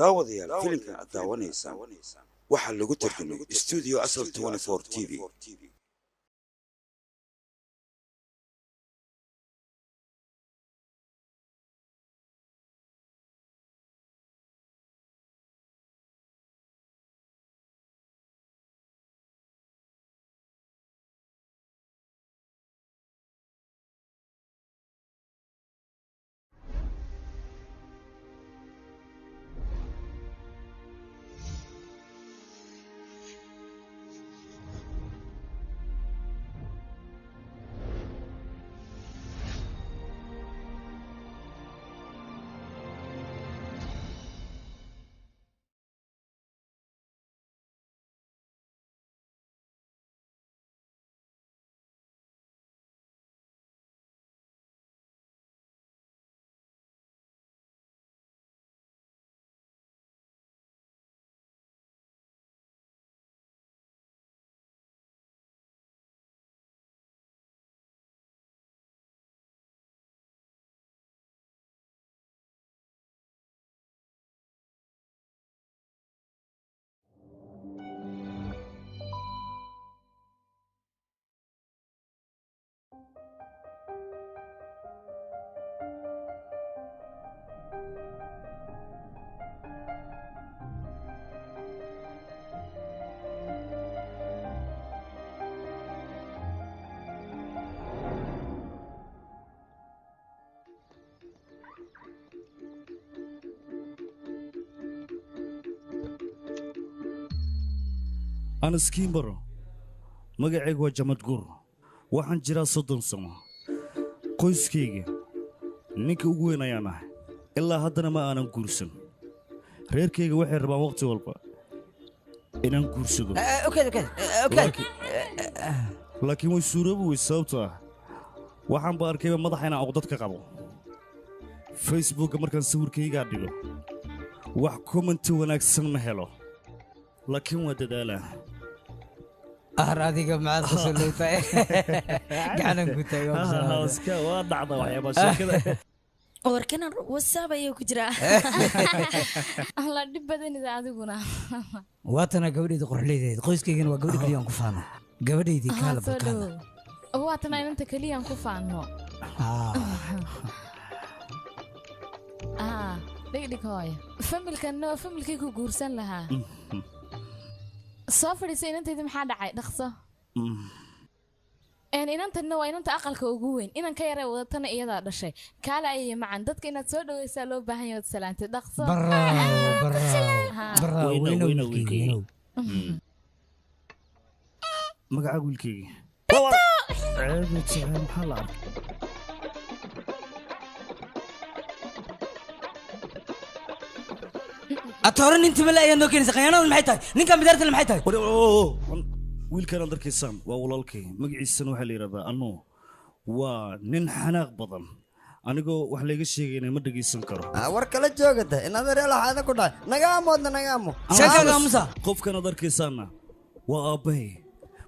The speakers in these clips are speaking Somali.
Daawadayaal, filimkan aad daawanaysaan waxaa lagu tarjumay Studio Asal 24 TV. Aan iskiin baro, magacaygu waa Jamad Guur, waxaan jiraa 30 sano. Qoyskayga ninka ugu weyn ayaan ahay, ilaa haddana ma aanan guursan. Reerkayga waxay rabaan waqti walba inaan guursado, laakiin way suuroobi wey, sababtoo ah waxaan ba arkayba madaxa inaan cuqdad ka qabo. Facebookka markaan sawirkaygaa dhigo wax commenti wanaagsan ma helo, laakiin waa dadaalaa. Ar adiga maxaad qusuleytaa? Gacanan ku taagay. Waa dhacda waxyaabaa sheekada. Warkanan WhatsApp ayuu ku jiraa. Alla dhib badanida adiguna. Waatana gabadhayda quruxleydeed, qoyskaygana waa gabadha keliyaan ku faano. Gabadhaydii kaala balkaada. Waatana inanta keliyaan ku faano. Dhigdhig hooyo, familkanna waa familkii ku guursan lahaa. Soo fadhiisa inantaydi, maxaa dhacay? Dhaqso. Inantanna waa inanta aqalka ugu weyn, inan ka yaree wadatana iyadaa dhashay. Kaale ayay macan, dadka inaad soo dhaweysaa loo baahan yahay, ood salaantay. Dhaqso. Baraaw baraaw baraaw. Weynow. Weynow. Wiilkayga. Weynow. Magaca wiilkayga ceebe jecel maxaa la arkay? Atoore, nin timale ayaa noo keenaysa. Khayaanada maxay tahay? Ninkan bidaartale maxay tahay? Wiilkan aad arkaysaan waa walaalkay, magaciisana waxaa la yidhahdaa Anuu. Waa nin xanaaq badan, anigoo wax layga sheegayna ma dhegaysan karo. War kala joogata in adeer waxaada ku dhacay, naga amoodna, naga amo. Sheekaaga aamusa. Qofkan aad arkaysaanna waa aabbahay.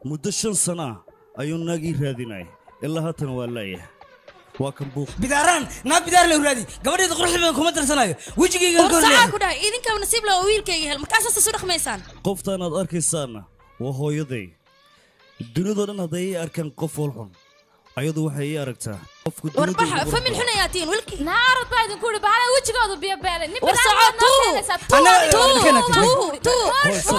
Muddo 5 sana ah ayuu naag ii raadinaya, ilaa haatan waa laayahay. Waa kan buuq. Bidaaraan naag bidaar la raadi, gabadheeda quruxda badan kuma darsanayo wejigayga. War saxaa ku dhahay, idinkaba nasiib leh oo wiilkayga hel, markaasaas isu dhaqmaysaan. Qoftaan aad arkaysaanna waa hooyaday. Dunidoo dhan hadday ii arkaan qof walxun, ayadu waxay ii aragtaa qofka War dunida baxa, ugu famil quruxda. Xun ayaa tihiin wiilkii. Naarad baa idinku ihi, bahala wejigoodu biyo beelay. Nin War bidaar soco, baad noo tuu. keenaysaa. Annaga- Tuu. Kena- Tuu tuu.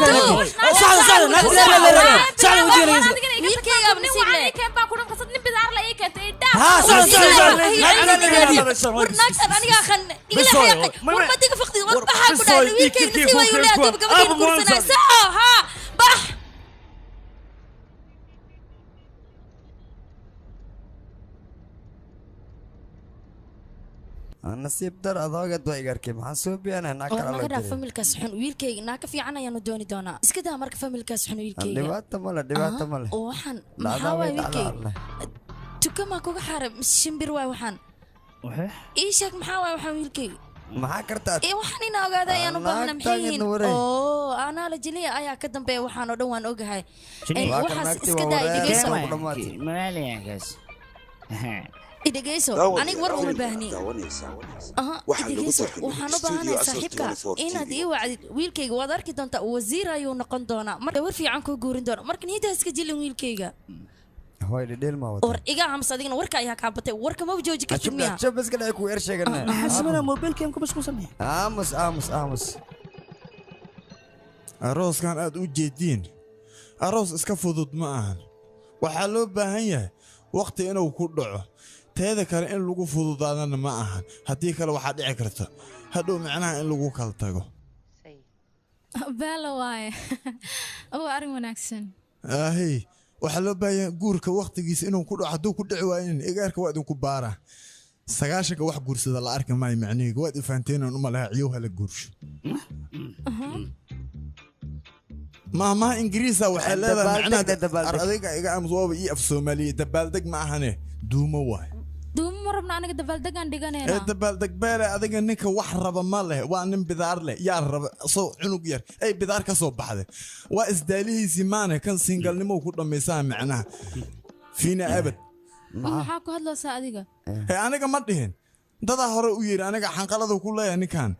Tuu. Saxda saxda, naag bidaar la raadi, saxda wejigayga. Wiilkaygaaba nasiib leh. Keen baa ku dhan qasad, nin bidaar la ii keentay idhaa. Ha, saxda saxda saxda, naag bidaar la raadi. War naagtan anigaa khan igala xayaaqay. War madiga faqdi, war baxaa ku dhahay, wiilkayga nasiib ayuu leeyahay hadduu gabadhayda guursanaya. Soco haa, bax. Nasiib dar adoogeed waa igarkay, maxaan soo biyanaa naag War kala naga loo dhaaf jiray. Familkaas xun wiilkayga, naa ka fiican ayaanu dooni doonaa. Iska daa marka familkaas xun wiilkayga. Dhibaato male, dhibaato male. Waxaan dhacdaa maxaa way waay dhacdaa wiilkayga? Alle. Tukamaa kuga xaaray mise shimbir waay waxaan? Waxee? Ii sheeg maxaa waay waxaan wiilkayga? Maxaa kartaa? Ee waxaan ina ogaada ayaan u baahna, maxay Naagtan yihiin? wareeg. Oo anaa la jiliya ayaa ka dambeeya waxaan oo dhan, waan ogahay. Waa kan Waxaas naagtii iska waa daa, wareer. dhegeyso. Ku dhamaatay. Magaalayankaas. Idhegeyso, aniga war uma baahni. Aha, idhegeyso, waxaan u baahanahay saaxiibka inaad ii wacdid wiilkayga. Waad arki doontaa, wasiir ayuu noqon doonaa, marka war fiican kuu guurin doona. Marka niyadda iska jilin wiilkayga. Hooy, dhedheel ma wata. War iga aamus adigna, warka ayaa kaa batay, warka ma jooji kartid miya? Shub iska dhacay ku er sheegana. Maxaa sameynaa? Mobilkeen ku mashquulsan yahay. Aamus, aamus, aamus. Arooskan aad u jeediin aroos iska fudud ma ahan. Waxaa loo baahan yahay wakhti inuu ku dhaco, teeda kale in lagu fududaadana ma ahan. Haddii kale waxaa dhici karta hadhow micnaha in lagu kala tago. Beelo waaye, waa arrin wanaagsan. Ahey, waxaa loo baahan yahay guurka wakhtigiisa inuu ku dhaco. Hadduu ku dhici waayin, igaarka waa idinku baaraa. 90-ka wax guursada la arki maayo. Macnihiga waad ifaanteenan u malaha ciyow hala guursho. Maahmaha ingiriisa waxay leedahay macnaha adayga iga aamus, waaba ii af Soomaaliya. Dabaaldeg ma ahane, duumo waay. Duumo ma rabna aniga, dabaaldegaan dhiganayna. Ee dabaaldeg beele. Adiga ninka wax raba ma leh, waa nin bidaar leh. Yaa raba soo cunug yar ay bidaar ka soo baxday? Waa isdaalihiisii maane kan singalnimo ku dhammaysaa macnaha fiina abad. Maxaa ku hadlaysaa adiga? Ee aniga ma dhihin, dadaa hore u yidhi aniga xanqaladu ku leeyahay ninkan.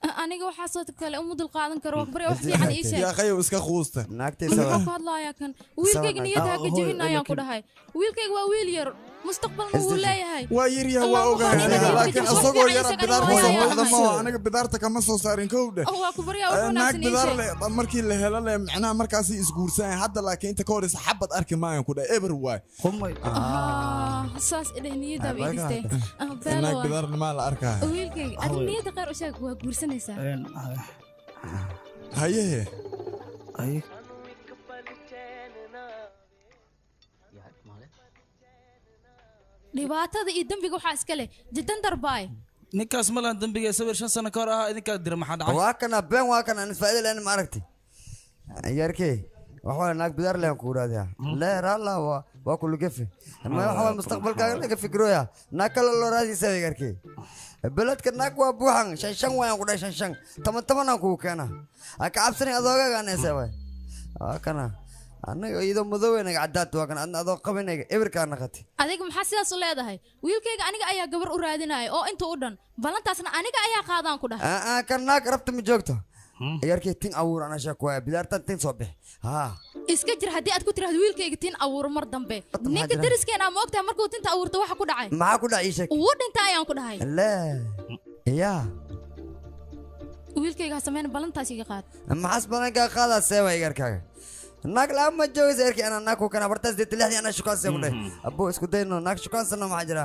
Aniga waxaasoo kale uma dulqaadan karo, wax bari, wax fiican ii sheeg. Yaa qayow, iska quusta. Muxuu ku hadlayaa kan? Wiilkayga niyadda ha ka jebin ayaan ku dhahay. Wiilkayga waa wiil yar, mustaqbalna wuu leeyahay. Waa yaryahay, waa ogahay aniga, laakiin isagoo yara bidaar ka soo baxda ma aniga bidaarta kama soo saarin kow dheh. Waa ku baryaa, wax naag wanaagsan ii bidaar sheeg. leh markii la helo leh macnaha markaasi isguursanaya hadda, laakiin inta ka horeysa xabad arki maayan ku dheh, eber waay. Ah, saas idheh, niyaddaaba ii dhistay. Beelo naag waay. Bidaarna maa la arkaa. Wiilkayga adiga niyadda khayr u sheeg, waa guursanaysaa. Hayehe. Dhibaatada iyo dembiga waxaa iska leh jidan darbaay. Ninkaas ma lahan dembiga, sawir 5 sano ka hor ahaa idinkaa dira. Maxaa dhacay? Waa kana been, waa kana aan faa'iido lahayn, ma aragtay yarkey? Wax waa naag bidaar lehen ku raadiyaa lee raalla waa ku lugefe ma waxa waa mustaqbalkaaga laga fikroya. Naag kale loo raadiysa yarkey, beledka naag waa buuxan, shan shan waayaan ku dhahay, shan shan, toban toban aan kugu keena. Ha ka cabsanay adoogaaga anaysa waay. Waa kana anaga iyadoo madoweynaga cadaad, waa kana adna adoo qabinayga ebirkaa naqatay. Adiga maxaa sidaas u leedahay? Wiilkayga aniga ayaa gabar u raadinaya oo inta u dhan ballantaasna aniga ayaa qaadaan ku dhahay. Aa kan naag rabta ma joogto yarkey, tin abuur anaa sheek waaya, bidaartan tin soo bix haa. Iska jir haddii aad ku tiraahdo wiilkayga tin abuuro mar dambe. Ninka jira? deriskeena ma ogtahay markuu tinta abuurto waxa ku dhacay? Maxaa ku dhacay? Ii sheeg. Wuu dhinta ayaan ku dhahay. Le yaa. Wiilkayga ha sameyn, ballantaas iga qaad. Maxaas badankaa qaadaa seeba igarkaaga? Naag la'aan ma joogaysa erkii, anaa naag ku kana bartaas deeta lixdii anaa shukaansa ku dhahay. Abbo isku dayno naag shukaansano, maxaa jira?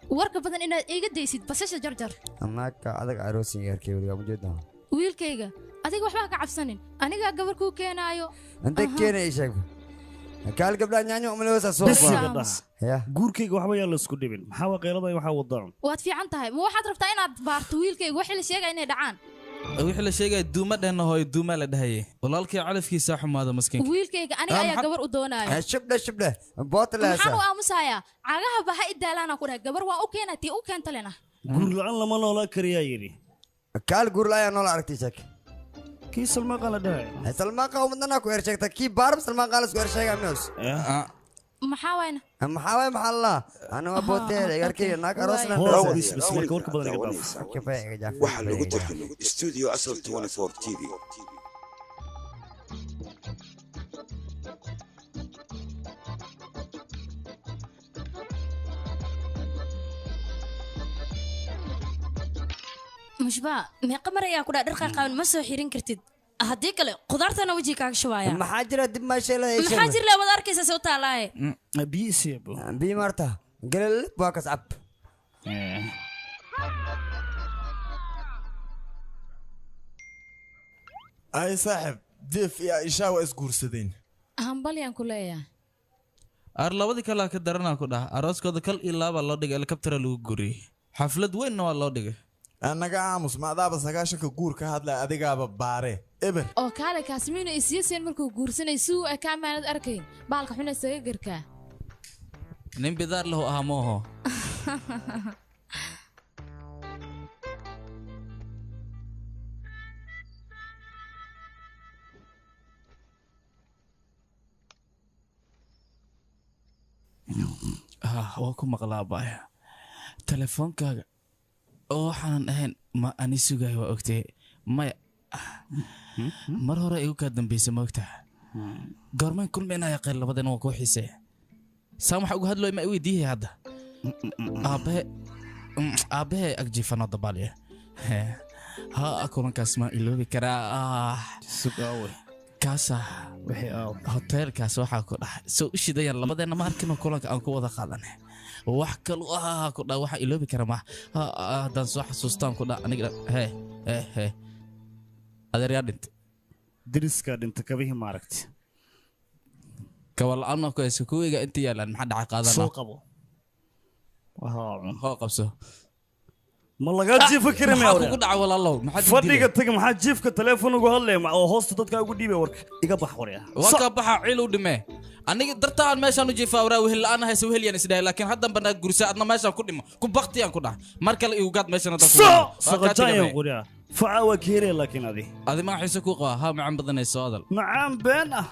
Warka badan inaad iga daysid, basasha jarjar. Naagka adag aroosin yarkii weligaa mujeedaa. Wiilkayga adiga waxba ha ka cabsanin, anigaa gabar kuu keenaayo. Intay keena ii sheeg. Kaal gabdhaha nyaanyo umalewasa soo. Bes iga dhah. Ya. Guurkayga waxba yaa la isku dhibin. Maxaa waa qeylada waxaa wadaan? Waad fiican tahay. Ma waxaad rabtaa inaad baarto wiilkayga wixii la sheegaya inay dhacaan? Wixii la sheegaya duuma dhehna hooyo, duumaa la dhahayay. Walaalkii calafkiisaa xumaada maskiinka. Wiilkayga aniga ayaa gabar u doonaayo. Shibdhe shibdhe boota Maxaan u lehasa. aamusayaa? Cagaha ba ha idaalaanaan ku dhahay, gabar waa u keenaa, tii u keenta lena. Guur la'aan lama noolaa kariyaa yidhi. Kaal guur la'aan noola aragtay sheeg. Kii Salmaan la dhahay. Salmaan qaa umadana ku er sheegta, kii baarab Salmaan qaa la isku er sheegaa mios. Maxaa waayna? Maxaa waay? Maxaa la ana waa booteele yarkii naag aroosna. Bis bis, marka warka badan iga dhaaf. Waxaa lagu tarjumay studio Asal 24 TV. Mushbaa, meeqa mar ayaa ku dhaa dhar qaaqaawan ma soo xirin kartid, haddii kale khudaartana wejiga kaaga shubaya. Maxaa jira? Dib maa sheelada? Maxaa jir le, wad arkaysaa se u taalaaye. Biyo isii abo. Biyo marta galal waa kas cab. Ay saaxib, Deef iyo Aisha waa isguursadeen. Hambalyaan ku leeyahay. Ar labadii kalaa ka daranaa ku dhah. Arooskooda kal iyo laabaa loo dhigay, helikabtara lagu guriyey, xaflad weynna waa loo dhigay. Annaga aamus, ma adaaba 90-ka guur ka hadlaya? Adigaaba baare eber. Oo kaale, kaasmiina isiyaseen markuu guursanay si uu ekaa maanad arkayn baalka xuna isaga garkaa. Nin bidaar lahu ahaa ma oho. Waa ku maqlaa baaya. Telefoonkaaga oo waxaanan ahayn ma ani sugayo waa ogtay maya mar hore igu kaa dambeysay ma ogtaha goormaan kulmaynaya qayr labadeena waa kuu xiiseeya saan waxa uga hadlooy ma i weydiiyay hadda aabbahe aabbahe ag jiifanoo dabaaliya ha kulankaas ma iloobi karaa kaasa hoteelkaas waxaa ku dhax soo u shidayaan labadeenna ma arkinoo kulanka aan ku wada qaadanay wax kalu ah ku dha waxa iloobi kara ma haddaan soo xasuustaan ku dha aniga hee hee hee adeer yaa dhintay deriskaa dhinta kabihii maaragti kaba la-aan ku hayso kuweyga inta yaalaan maxaa dhaca qaadana soo qabo hoo qabso ma lagaa jiifa kara maxaa kugu dhaca walaalow fadhiga tag maxaa jiifka telefoon ugu hadlaya oo hoosta dadka ugu dhiibay warka iga bax warya waa ka baxa ciil u dhimee aniga dartaan meeshaan u jiifaa waraa wehel la'aan haysa wehelyan isdhahay laakiin haddan banaa gursa adna meeshaan ku dhimo ku baktiyaan ku dhax mar kale igu gaad meeshan hadda saqajaayaan qorya faca waa keeraya laakiin adi adi maa xiise ku qaba haa macaan badanay soo hadal macaan been ah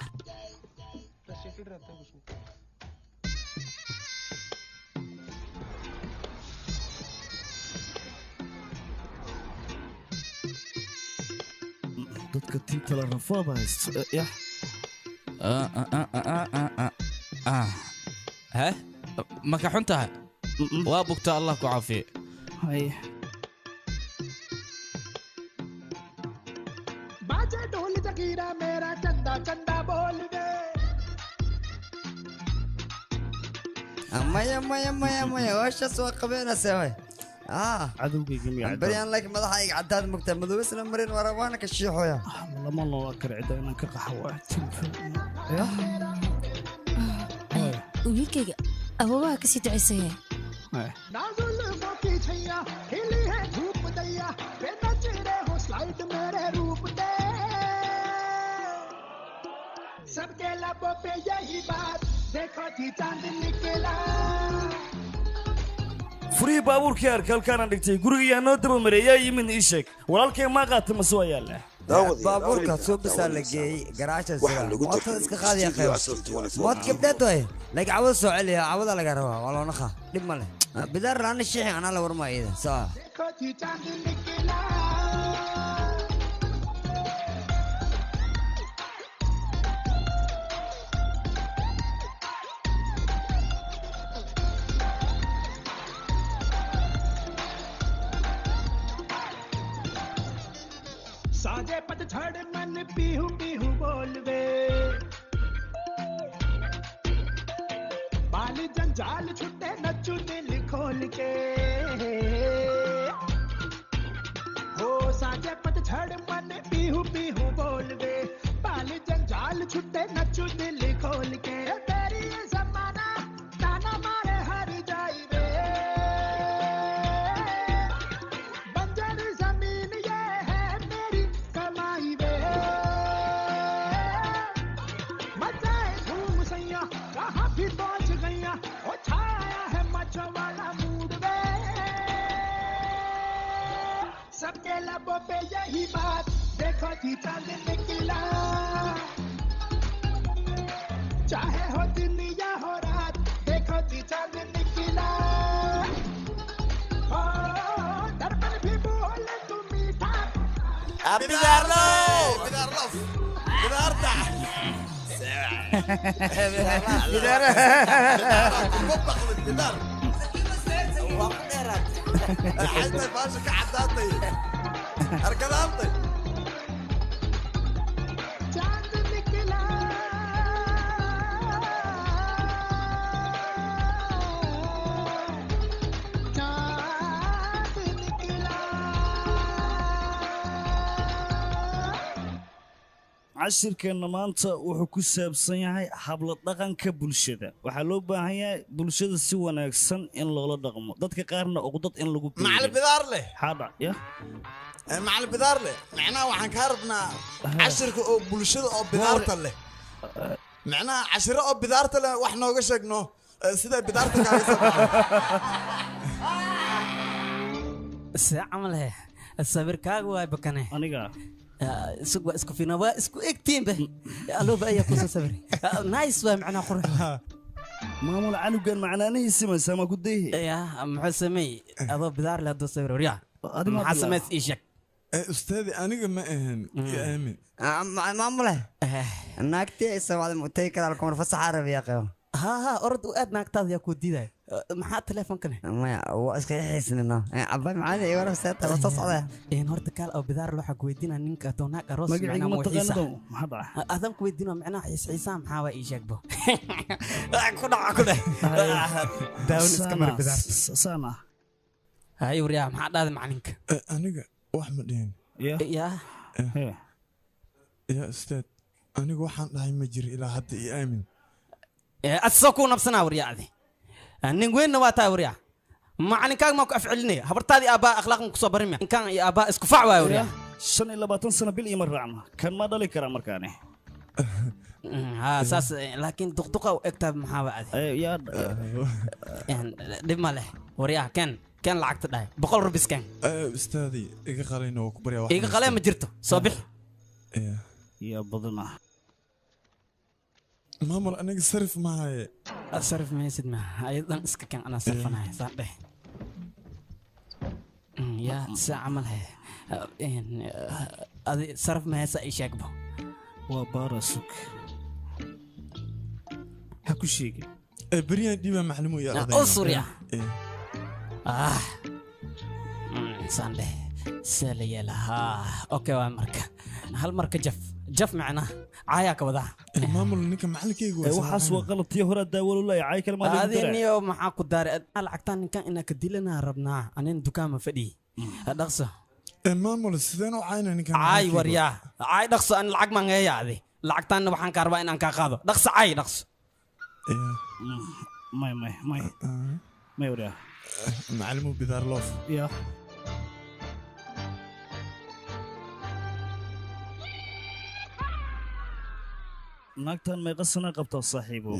dadka tinta la rafaada haysto yah he ma ka xun tahay waa bugtaa allah ku caafiye haye बाजे ढोल जगीरा मेरा चंदा चंदा बोल दे maya maya maya maya hawshaas waa qabeynaysaa way cadowgayga miyaa baryaan laakiin madaxa iga caddaad mugtaa madoobisna marin wara waana ka shiixoya lama noolaan karo cidda inaan ka qaxo waa wiilkayga awoowaha kasii ducaysaya ना जुल्फों की छैया खिली है धूप दैया वे नच रहे हो स्लाइड मेरे रूप दे सबके लबों पे यही बात देखो जी चांद निकला furihii baabuurkii arka halkaanaan dhigtay guriga yaa noo dabamaray yaa yimid ii sheeg walaalkay maa qaatay mase waa yaallaa baabuurka soo bisaa la geeyey garaasha mootada iska qaadaya qayb mood gabdheed waay laakiin cawada soo celiya cawada laga rabaa waa loo naqa dhib ma leh bidaar laana shiixi anaa la warmaa iyada saa देखो जी चांद निकला साजे पतझड़ मन पीहू पीहू बोलवे बाल जंजाल छुट्टे नच्चू दिल खोल के हो साजे पतझड़ मन पीहू पीहू बोलवे बाल जंजाल छुट्टे नच्चू दिल खोल के तेरी ये जमाना ताना मारे हर जाई वे बंजर जमीन ये है मेरी कमाई वे मचाए धूम सैया कहाँ भी पहुंच गैया ओ छाया है मचो वाला मूड वे सबके लबों पे यही बात देखो जी चांद निकला चाहे हो दिन या हो रात देखो जी चांद निकला ओ दर्पण भी बोले तू मीठा bidaarlo bidaarlof bidaarta bidaar xaytay baasha ka caddaatay arkadaantay चांद निकला चांद निकला cashirkeenna maanta wuxuu ku saabsan yahay habla dhaqanka bulshada waxaa loo baahan yahay bulshada si wanaagsan in loola dhaqmo dadka qaarna uqdad in lagu macal bidaar leh xadha ya macal bidaar leh macnaha waxaan kaa rabnaa cashirka oo bulshada oo bidaarta leh macnaha cashiro oo bidaarta leh wax nooga sheegno sida bidaarta kaaga soo baxdo see camal he sawirkaaga waay bakane aniga isug waa isku fiina waa isku egtiinbe alooba ayaa kusoo sawiray nice waa macnaa qurux Maamul canugan macnaanihiisi ma ku dayhe ya muxuu sameeyey adoo bidaar leh hadduu sawir waryaa maxaa samays ii sheeg ustaadi aniga ma ahan ya aamin maamule naagtii ay sawacday mutay karaa kumar fasaxa rabiya qabo ها ها أرد وقت ناقتاد يا كوديدا maxaa telefoonkan maya waa iska xiisnino cabay macaadi iga warabseeta waa soo socdaa een horta kaal oo bidaar waxa ku weydiinaa ninka doonaag aroos magacayga ma taqaanado maxaa dhaca adan ku weydiinaa macnaha xiis xiisaa maxaa waa ii sheegbo ku dhaca ku dheh daawin iska mar bidaar sana hay wariyaa maxaa dhahday macalinka aniga wax ma dhihin ya ya ustaad aniga waxaan dhahay ma jiro ilaa hadda ii aamin asoo ku nabsanaa waryaacdi nin weynna waa tahay waryaa macalinkaaga maa ku afcelinaya habartaadii aabbaa akhlaaq ma kusoo barin ninkaan iyo aabbaa isku fac waay waryaa 25 sano bil ima raacna kan ma dhali karaa markaani haa saas laakiin duqduqa u egtaa maxaa waa adi dhib ma leh waryaa kan kan lacagta dhahay 100 rubis kan ustaadii iga qalayna waa ku baryaa iga qalay ma jirto soo bix yaa badana maamul aniga sarif ma haye sarif ma haysid ma ayadan iska kan anaa sarfanaya saan dheh yaa saa camal he adi sarif ma haysa ii sheegbo waa baara sug ha ku sheegin beryahan dhiibaa maclimu iyo u surya ah saan dheh see la yeela haa okay waa marka hal marka jaf jaf macnaha caayaa ka wadaa maamul ninka macalinkaygu waxaas waa qalad tii hore daawalo leeyahay caay kale ma adiniyo maxaa ku daaray lacagtaan ninkan inaa ka dilanaa rabnaa anin dukaanma fadhiyi dhaqso maamul sideen u caayna ninkan caay waryaa caay dhaqso an lacag maan heeya adi lacagtaanna waxaan kaa rabaa inaan kaa qaado dhaqso caay dhaqso may may may may waryaa macalimu bidaar loof ya naagtan meeqa sano qabtaa saaxiibo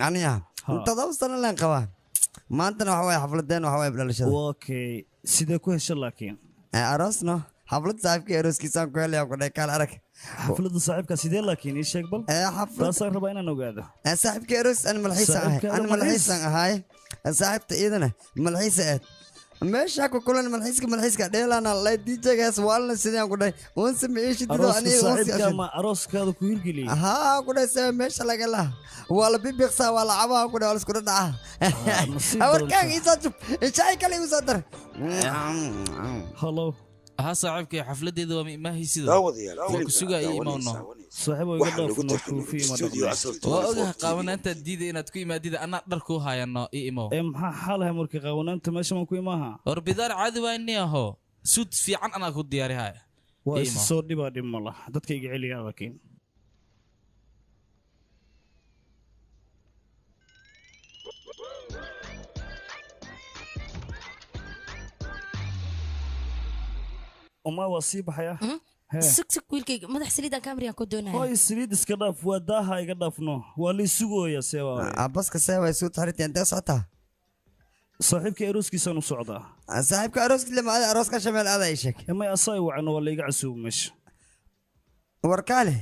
aniga 7 sano leen qabaa maantana waxa waaye xafladeen waxa waaye dhalashada okay sidee ku hesha laakiin aroosno xaflad saaxiibkii arooskiisaan ku helaya ku dhahay kaal arag xafladda saaxiibka sidee laakiin ii sheeg bal taasaan rabaa inaan ogaado saaxiibkii aroos an malxiisan ahay an malxiisan ahay saaxiibta iyadana malxiisa aad meesha ku kulan malxiiska malxiiska dheelana la DJ-gaas waalna sidaan ku dhahay unsi miishi dido ani unsi ma arooskaada ku hirgeliyay haa ku dhahay see meesha laga laha waa la bibiqsaa waa la cabaa ku dhahay waa la isku dhadhaca warkaaga isoo jub shaay kale igu soo dar hello ها صاحبك xafladeeda waa imaahaysido waa ku sugaa ii imaano saaxiibo iga dhaaf kuufi ma waa ogaha qaawanaanta diida inaad ku imaadida anaa dhar ku hayano ii imo maxaa xaalahay markii qaawanaanta meesha ma ku imaaha war bidaar caadi waa inii aho suud fiican anaa ku diyaarihay waa is soo dhibaa dhib ma lah dadka iga celiya laakiin uma waa sii baxaya sug sug wiilkayga madax saliidaan kaamriyaan ku doonaya hoy saliid iska dhaaf waa daaha iga dhaafno waa lii sugooya see waa baska see way suu taxriirta intee socotaa saaxiibka arooskiisaan u socdaa saaxiibka arooskiis lama ada arooska shameel aada ii sheeg may asaay wacno waa laiga casuubo meesha warkaale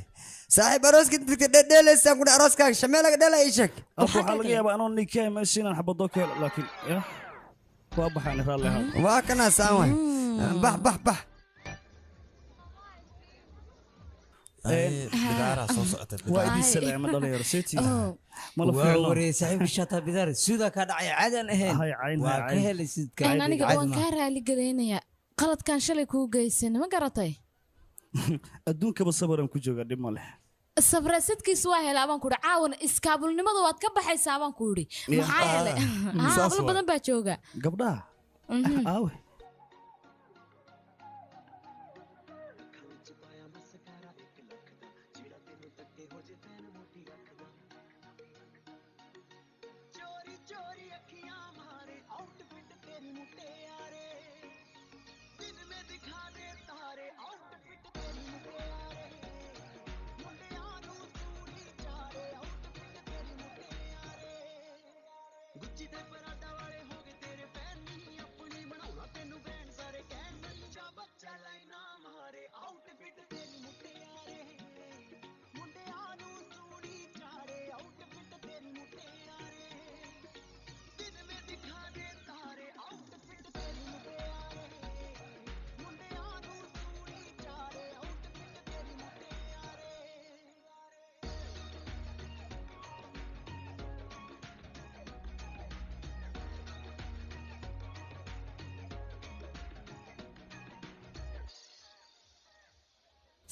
saaxiib arooska dadka dhedheelaysaan kudha arooskaaga shameelaga dheela ii sheeg waxaa laga yaabaa anoo ninkahay meesha inaan xabadoo ka helo laakiin ya waa baxaan raalli ahaa waa kanaa saan waay bax bax bax waa idin salaama dhalinyaro seeti waa warey saaxiibka shataa bidaar suudaa kaa dhacay caadaan ahayn waa ka helay sidka aniga waan kaa raali gareynayaa qaladkan shalay kuu geysan ma garatay adduunkaba sabaran ku jooga dhib ma leh sabrasadkiis waa helaa baan ku idhi caawana iskaabulnimada waad ka baxaysaa baan ku idhi maxaa yeelay hablo badan baa jooga gabdhaha aawe ਗੁੱਚੀ ਦੇ ਪਰਾਡਾ ਵਾਲੇ ਹੋ ਗਏ ਤੇਰੇ ਫੈਨ ਨਹੀਂ ਆਪਣੀ ਬਣਾਉਣਾ ਤੈਨੂੰ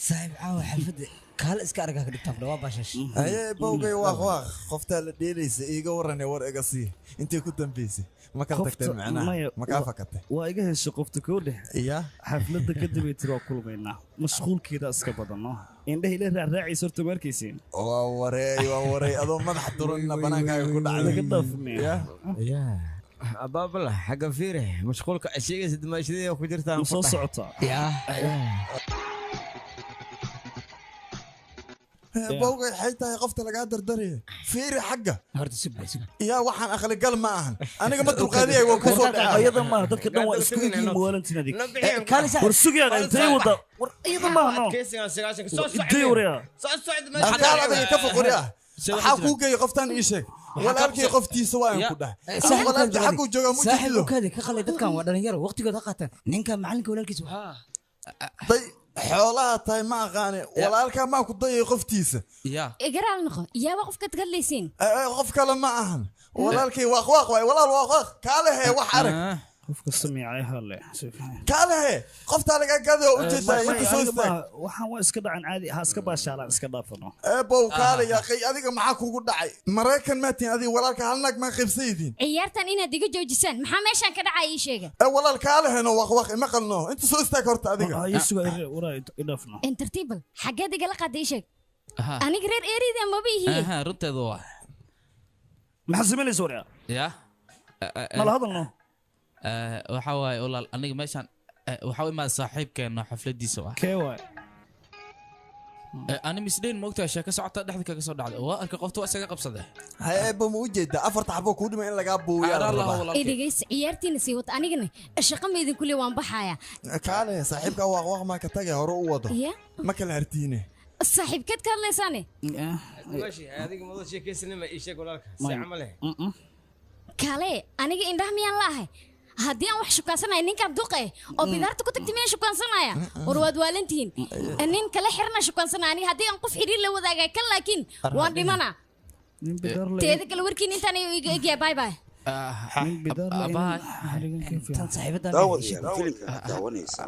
Saaxiib caawa xalfadda kaal iska argaa ka dhigtaan waa baashash. Aye bowgay waaq waaq qofta la dheelaysa iiga waran war iga sii intee ku dambeysay ma kala tagtay macnaha ma ka fakatay waa iga heshay qofta koo dhex iya xafladda kadib ay tiro kulmaynaa mashquulkeeda iska badano indhaha ila raacraacaysa horta ma arkaysiin waa wareey adoo madax duranna banaankaaga ku dhacday laga dhaafmaya ya abaabala xagga fiire mashquulka sheegaysa dimaashadeeda ku jirtaan soo socotaa ya bowgay waxay tahay qofta lagaa dardaraya fiiri xagga horta sug sug yaa waxaan aqli gal ma ahan aniga ma dulqaadiyay waa ku soo dhacay ayada ma dadka dhan waa isku yihiin muwaalantin adig war sugayaan intay wada war iyada ma no intay waraya soo socda meesha adiga ka foqoriya waxaa kuu geeyay qoftan ii sheeg walaalkii qoftiisa waa aan ku dhahay walaalkii xaguu joogaa mu saaxiib ukaadi ka qalay dadkan waa dhalinyaro waqtigooda qaataan ninka macalinka walaalkiisa day xoolaha tahay ma aqaane walaalka ma ku dayay qoftiisa igaraal noqo yaaba qofka kadlaysiin qof kale ma ahan walaalkii waaq waaq waay walaal waaq waaq kaalehe wax arag qofka sameeyay hale kaalehe qofta laga gado u jeedaa inta soo istaag waxaan waa iska dhacan caadi ha iska baashaalaan iska dhaafano bow kaale yaa qey adiga maxaa kugu dhacay maraykan ma tiin adiga walaalka hal naag ma qaybsaydiin ciyaartan inaad iga joojisaan maxaa meeshan ka dhacay ii sheega walaal kaaleheno waaq waaq ima qalno inta soo istaag horta adiga isuga waraa idhaafno entertable xageed igala qaaday ii sheeg aniga reer eerida ma bihi runteedu waa maxaa samaynaysa waraa ya mala hadalno waxa waaye walaal aniga meeshan waxa u imaada saaxiibkeena xafladiisa waa kee waay ani misdhayn moogtahay sheeko socota dhexda kaga soo dhacday waa arkay qofta waa isaga qabsaday haye ma u jeedaa afarta xabo kuu dhimay in lagaa buuyaa idhigays ciyaartiina sii wata anigana shaqa ma idinku le waan baxayaa kaale saaxiibka waaq waaq maa ka tagay hore u wado ma kala hartiine saaxiibkeed ka hadlaysaane adiga mado sheekaysanima ii sheeg walaalka si camal eh kaale aniga indhaha miyaan la ahay haddii aan wax shukaansanaya ninkaan duqe oo bidaarta ku tagtay miyaan shukaansanaya war waad waalantihiin nin kale xirna shukaansanaya aniga haddii aan qof xiriir la wadaagay kan laakiin waan dhimanaa teeda kale warkiin intaan iga egyaa bye bye daawadayaal filimka aad daawanaysaa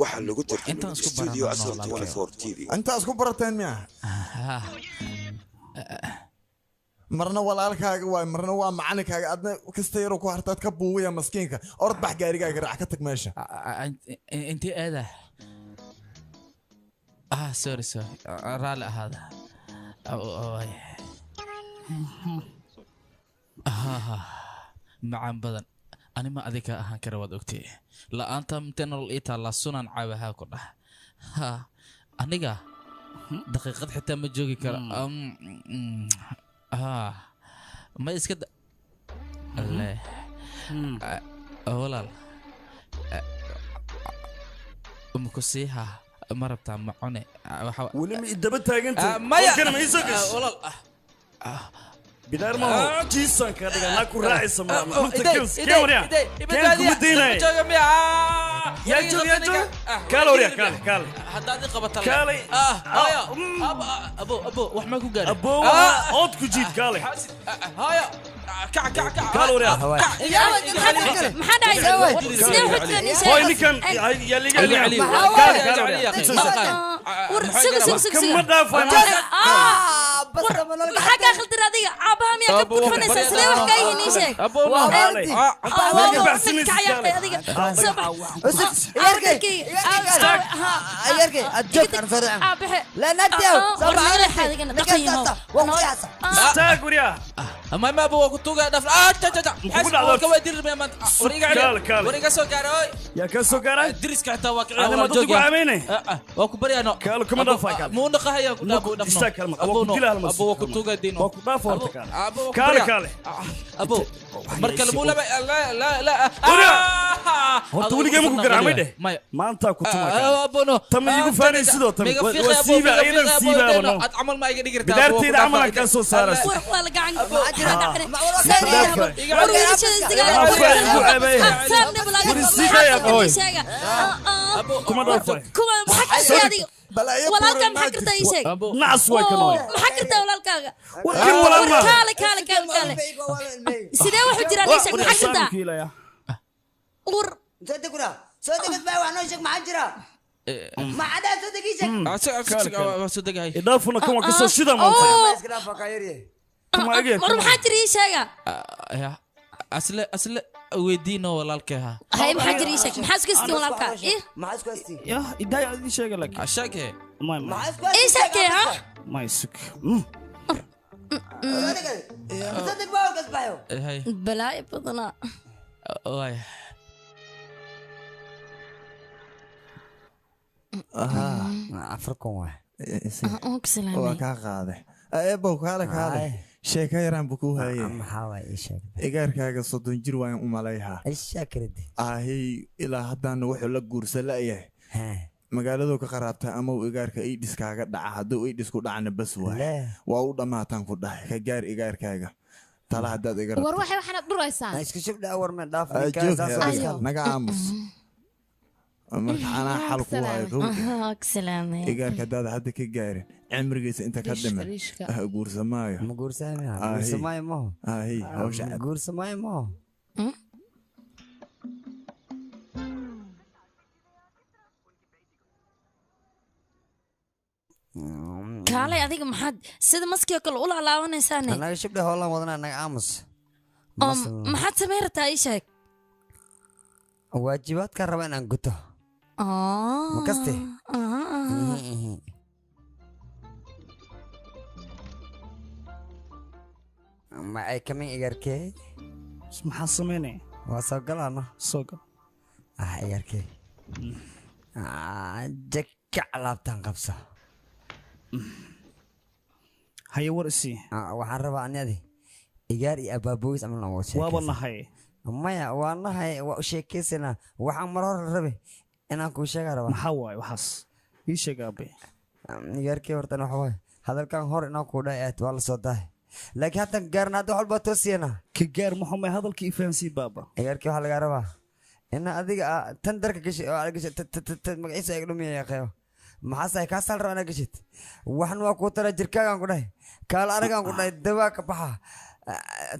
waxaa lagu tarjumay studio asal 24 TV intaa isku barateen miya marna walaalkaaga waay marna waa macalinkaaga adna kasta yaroo ku hartaad ka buuwiya maskiinka orod bax gaarigaaga raac ka tag meesha intee aada sorry sorry raalli ahaada macaan badan ani ma adiga ahaan kara waad ogtay la'aanta intee nolol ii taallaa sunan caawahaa ku dhah aniga daqiiqad xitaa ma joogi karo ma iska walaal makusiiha ma rabtaa ma cune weli ma idaba taagantay ma iisoo gash bidaar ma ho jiisan ka dhiga naa ku raacaysa keen kuma daynaya yaa joog yaa joog kaale warya kaale kaale haddaad i qabata kaale abo abo wax ma ku gaarin abo ood ku jiid kaale haya kac kac kac kaale warya maxaa dhacay sidee wuxuu hoy ninkan yaa liga kaale kaale warya war sugu sugu sugu kama dhaafay maxaa kaa khaldan adiga aabaha miyaa ka gudfanaysaa sidee wax kaa yihiin ii sheeg istaag waryaa ما ابو كنت دفع وريقا سو غاراي يا كسو غاراي دريسك حتى واقعي انا ما تدق عاميني واكو بريانو كالو كما دفع كال مو نقهيا ابو دفنا استاك كلمه ابو كلها المس ابو كنت دينو واكو دافع horta kaale kaale kaale ابو marka lamu la la la horta weligay ma ku garaacmay dheh maanta ku tumaa abono tam igu faanay sidoo tam waa siiba aydan siiba abono ad camal ma iga dhigirtaa bidaarteyda camal aan kaa soo saaray war la gacan walaalkaa maxaa kartaa ii sheeg nacas way kan way maxaa kartaa walaalkaaga warkan walaal ma kaale kaale kaale kaale sidee wuxuu jiraa ii sheeg maxaa kartaa ur soo degura soo degad baa wax noo sheeg maxaa jira maxadaa soo adiga ii sheeg. Waa soo degahay. Idaafuna kan waa kasoo shida maanta. Iska dhaaf waa kaa yaryahay. War maxaa jira ii sheega? Asle asle weydiino walaalkay ha. Hay maxaa jira ii sheeg? Maxaa isku haystiin walaalka? Ih Maxaa isku haystiin? Ya, idaaya idin sheega laakiin. Sheege. May may. Maxaa isku ii sheegtay ha? May sug. Saddex baa kasbaxyo. Hay. Balaayo badanaa. Waay. 4,000 waay. Waan ku salaamay. Waa kaa qaaday. Eebow kaale kaale. Sheeko yaraan buu kuu hayay. Maxaa waay ii sheeg? Igaarkaaga 30 jir waan u malayhaa. Ishakridi. Ahi ilaa haddana wuxuu la guursan la'yahay. Magaaladuu ka qaraabtaa ama uu igaarka iidhis kaaga dhaca hadduu iidhis ku dhacna bas waay. Waa u dhammaataan ku dhahay ka gaar igaarkaaga. Tala haddaad iga War rabto. waxay waxaanad dhuraysaan. Iska shubdha war ma dhaaf. Joog naga aamus. Marka anaa xal ku hayo kow. Waan ku salaamay. Igaarka haddaad hadda ka gaarin cimrigiisa inta ka dhiman Rishka. Guursamaayo. Ma guursamaayo? Ahi. Guursamaayo maho. Ahi hawsha cad. Guursamaayo maho. Kaalay adiga maxaad sida maskii oo kale u laalaabanaysaane? Anaga shubdha hoolaan wadanaa naga aamus. Oo maxaad samayn rabtaa ii sheeg? Waajibaadkaan raba inaan guto. Ma kaste? Ma ay kamin igarkee? Maxaa samaynaya? Waa soo galaano. Soo gal. Ah igarkee. Jakac laabtaan qabso. Haye war isii. Waxaan rabaa ani adi igaar iyo abaabooyis camal aan wada sheekaysan. Waaba nahay. Maya waa nahay waa u sheekaysanaa waxaan mar hore rabe inaan kuu sheegaa rabaa. Maxaa waaye waxaas? Ii sheeg aabe. Igaarkee hortan waxa waaye hadalkan hor inaan kuu dhahay aad waa la soo daahay. Laakiin haddan gaarna hadda wax walba toosiyana. Ka gaar muxuu hadalkii i fahansii baaba. Igaarkee waxaa lagaa rabaa ina adiga tan darka gashay oo aad gashay magaciisa iga dhumiyaya qeybo. Maxaase ay kaa saal rabaa inaad gashid? Waxna waa kuu tara jirkaagaan ku dhahay. Kaala aragaan ku dhahay dawaa ka baxa.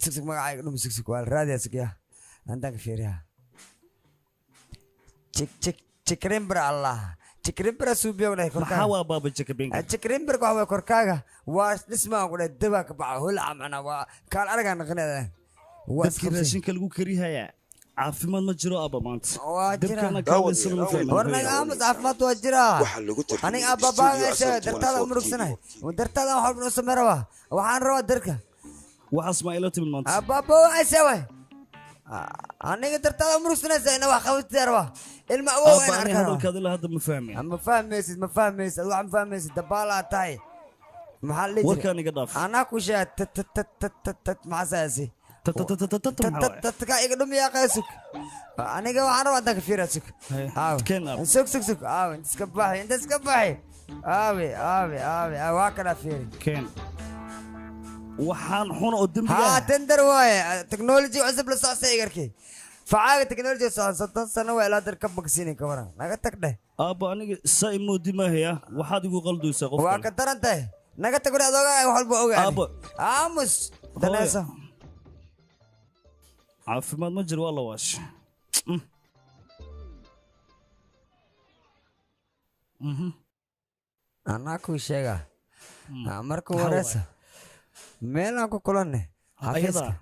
Sug sug magaca iga dhumi sug sug waa la raadiyaa sug yaa. Antaan ka fiiriyaa. Jik jik jikrimbir Allah. Jikrimbir suubiya ku dhahay korkaaga. Maxaa waa baaba jikabinka? Jikrimbirka waxa waaye korkaaga waa dhismaan ku dhahay dawaa ka baxa holaca macnaa waa kaala aragaan naqaneeda. Waa Dadkii raashinka lagu karihayaa caafimaad ma jiro aaba maanta. Waa jira. Dabkana kaalmaysan ma fahmin. War naga aamus caafimaad waa jiraa. Waxaa lagu tarjumay Aniga aabbaabaaga Studio sheegay Asal dartaada 24 u murugsanahay. Dartaada wax walba noo samey rabaa. Waxaan rabaa darka. Waxaas ma ila timid maanta. Aabbaaba waxay sheegay. Aniga dartaada u murugsanaysa ina wax qabatay rabaa. Ilma awow Aabba in ani arkaa rabaa. hadalkaada ilaa hadda ma fahmin. Ma fahmaysid ma fahmaysid wax ma fahmaysid dabaalaa tahay. Maxaa la dhihi jiray? Warkaan iga dhaaf. Anaa ku sheegay tat tat tat tat tat tat maxaa saasi? Tat tat tat tat maxaa waaye? Tatka iga dhumiyaa qaysug. Aniga waxaan rabaa intaan ka fiiriyaa sug. Aawe. Keen aab. Sug sug sug. Aawe inta iska baxi inta iska baxi. Aawe aawe aawe aawe waa kana fiiri. Keen. Waxaan xun oo dembiga Haa ah. tender waaye technology cusub la socosay igarkii. Facaaga technology socon 30 sano waa ilaa dar ka bogsiinin ka waran. Naga tag dheh. Aabba aniga saa imoodi maahaya waxaad igu qalduysaa qof Waa kale. ka daran tahay. Naga tag wari adoogaa wax walba ogaani. Aabba. Aamus. Danayso. Caafimaad ma jiro waa la waashay. Anaa kuu sheegaa. Marka Maxaa wareysa. Meelaan ku kulanne. Ayada? Xafiiska.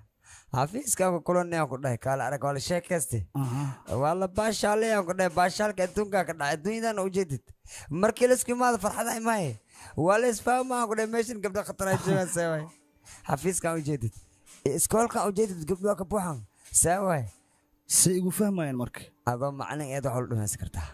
Xafiiskaan ku kulanne aan ku dhahay kaala arag waa la sheekaystay. Waa la baashaalay aan ku dhahay baashaalka adduunkaa ka dhacay adduunyadana ujeedid. Markii la isku imaado farxada imaaye. Waa la isfahmaa aan ku dhahay meeshan gabdho khatar ay joogaan see waay. Xafiiskaan ujeedid. Iskoolkaan ujeedid gabdho waa ka buuxan see waay. Say igu fahmayaan marka. Adoo macalin eed wax wal dhumaysan kartaa.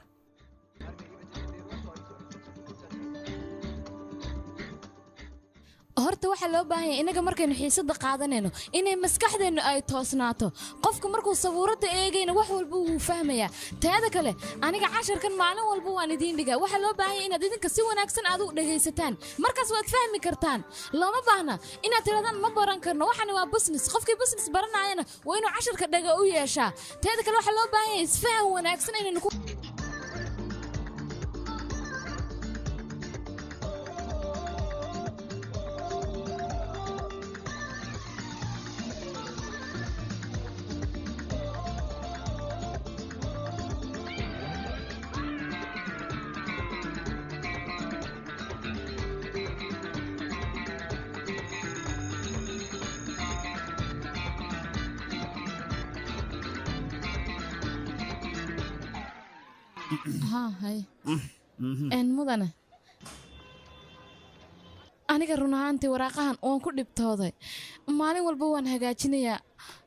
Horta waxaa loo baahan yahay inaga markaynu xiisadda qaadanayno inay maskaxdeennu ay toosnaato. Qofku markuu sabuuradda eegayna wax walba wuu fahmayaa. Taada kale aniga casharkan maalin walba waan idiin dhigaa. Waxaa loo baahan yahay inaad idinka si wanaagsan aad u dhegaysataan. Markaas waad fahmi kartaan. Looma baahna inaad tirahdaan ma baran karno. Waxani waa business. Qofkii business baranayana waa inuu casharka dhaga u yeeshaa. Taada kale waxaa loo baahan yahay isfahan wanaagsan inaynu ku Haa hay een mudane aniga run ahaantii waraaqahan waan ku dhibtooday maalin walba waan hagaajinayaa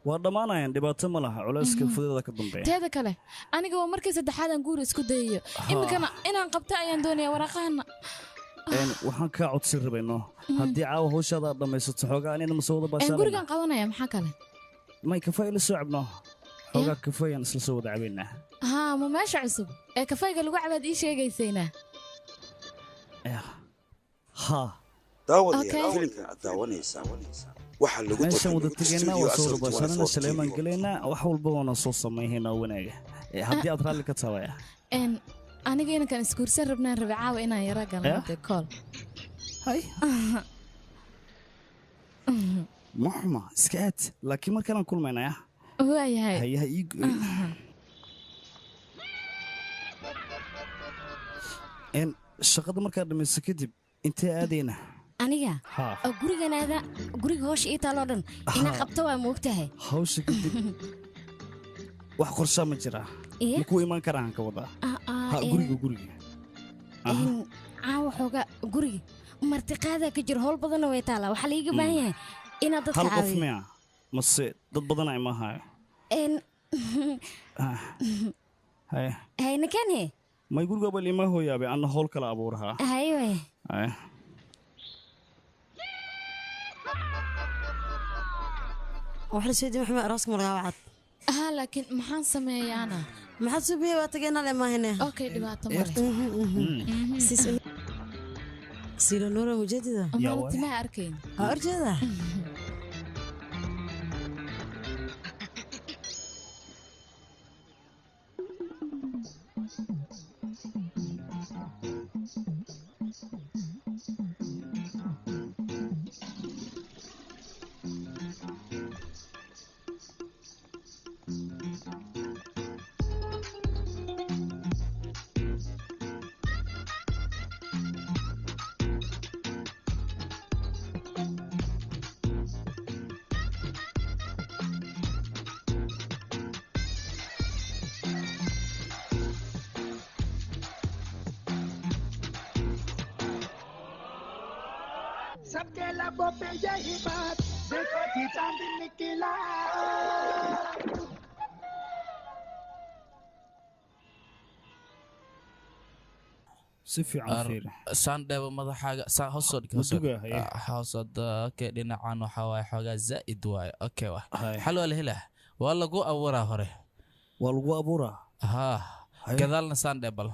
waa dhammaanayaan dhibaato ma laha culayska fudeeda ka dambeeya teeda kale aniga waa markii saddexaad aan guur isku dayayo iminkana inaan qabto ayaan doonayaa waraaqahana waxaan kaa codsi rabayno haddii caawa hawshaada aad dhammaysato xoogaa anina ma soo wada baashaanayna gurigaan qabanaya maxaa kale may kafay ila soo cabno xoogaa kafayaan isla soo wada cabaynaa haa ma meesha cusub ee kafayga lagu cabaad ii sheegaysaynaa haa daawadayaal filimkan aad daawanaysaa waxaa lagu meeshaan wada tegaynaa waa soo wada baashaanana shaleemaan gelaynaa wax walba waana soo samayhaynaa wanaaga haddii aad raalli ka taabaya aniga inankaan isguursan rabnaan rabe caawa inaan yara galno dee kool hay ma xuma iska aad laakiin mar kalaan kulmaynaya waayahay hayaha ii shaqada markaad dhamayso kadib intee aadayna aniga guriganaada guriga howsha ii taaloo dhan inaa qabto waa moogtahay hawsha kadib wax qorshaa ma jiraa ma kuu imaan karaan ka wadaa ha guriga guriga caawa xoogaa guriga martiqaadaa ka jiro howl badanna way taalaa waxaa laiga baahan yahay inaad dadka hal qof caawiyo miya mase dad badan ay maahayo haye hayna keenhe may guriga bal ima hooyaabe anna howl kala abuurahaa haye waay haye wax la soo maxaa arooska malaga wacad haa laakiin maxaan sameeyaana maxaad suubiye waa tageenaa le maahine okay dhibaato male sila nuura mujeedida maala timaha arkayn ha horjeeda सबके लबों पे यही बात देखो जी चांद निकला si fiican fiiri saan dheebo madaxaaga saan hoos soo dhig hoos soo dhig. Hoos hadda okay dhinacan waxaa waaye xoogaa zaa'id waaye okay waa xal waa la helaa waa lagu abuuraa hore waa lagu abuuraa haa gadaalna saan dheebal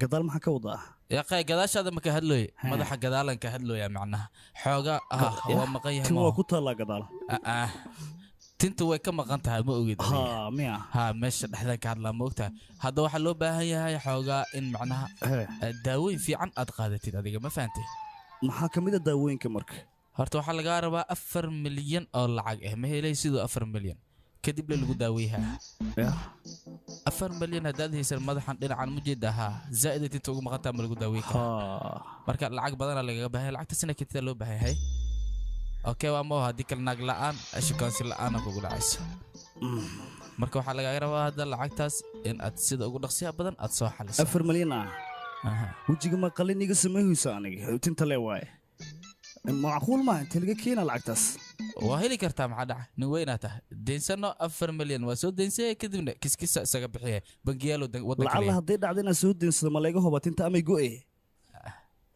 gadaal maxaa ka wadaa yaqay gadaashaada ma ka hadlooy madaxa gadaalan ka hadlooya macnaha xoogaa ah waa maqan yahay tin waa ku taallaa gadaal tinta way ka maqan tahay ma ogid haa miya haa meesha dhexdan ka hadlaa ma ogtahay hadda waxaa loo baahan yahay xoogaa in macnaha daawooyin fiican aad qaadatid adiga ma fahantay maxaa ka mid a daawooyinka marka horta waxaa lagaa rabaa 4 milyan oo lacag ah ma helay sidoo 4 milyan kadib la lagu daaweeyaa 4 milyan haddaad haysan madaxan dhinacan ma jeeda haa zaa'id tinta ugu maqantaa ma lagu daaweyn karaa marka lacag badanaa lagaga baahan yahay lacagtaasina kentida loo baahan yahay okay waa moo haddii kale naag la'aan shukaansi la'aana kugu dhacayso marka waxaa lagaaga rabaa hadda lacagtaas in aad sida ugu dhaqsiyaha badan aad soo xaliso 4 milyan ah wejiga ma qalin iga sameeyeysa aniga tinta le waaye macquul ma inta laga keena lacagtaas waa heli kartaa maxaa dhaca nin weynaa tahay deensano 4 milyan waa soo deensaya kadibna kiskisa isaga bixiya bangiyaalo waddanka lacalla hadday dhacdo inaan soo deensado ma layga huba tinta amay go'e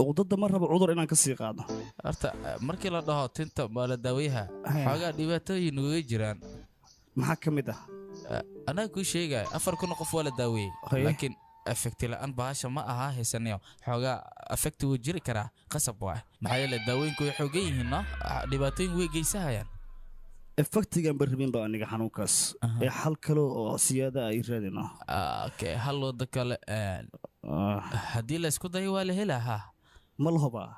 uqdada ma rabo cudur inaan ka sii qaado horta markii la dhaho tinta waa la daaweeyaha xoogaa dhibaatooyin uga jiraan maxaa ka mid ah anaa kuu sheegaya 4,000 qof waa la daaweeyey laakiin effecti la'aan bahasha ma aha haysanayo xoogaa effecti wuu jiri karaa qasab waay maxaa yeelay daawooyinku way xoogan yihiin no dhibaatooyin way geysahayaan effectigan ba rabin ba aniga xanuunkaas ee xal kale oo siyaada ay raadino okay hal wada kale haddii la isku dayo waa la helaa haa ma la hubaa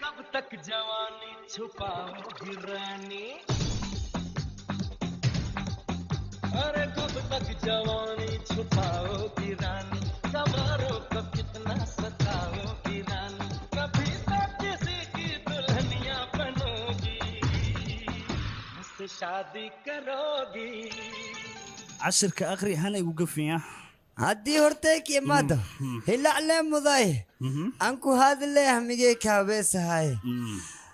कब तक जवानी छुपाओगी रानी अरे कब तक जवानी छुपाओगी रानी, सवारों को कितना सताओगी रानी, कभी तो किसी की दुल्हनिया बनोगी, मुझसे शादी करोगी। Cashirka akhri, hana igu gafiya. Haddii hortayka imaado hilaclee muday aan ku hadle hamigay kaabeesahay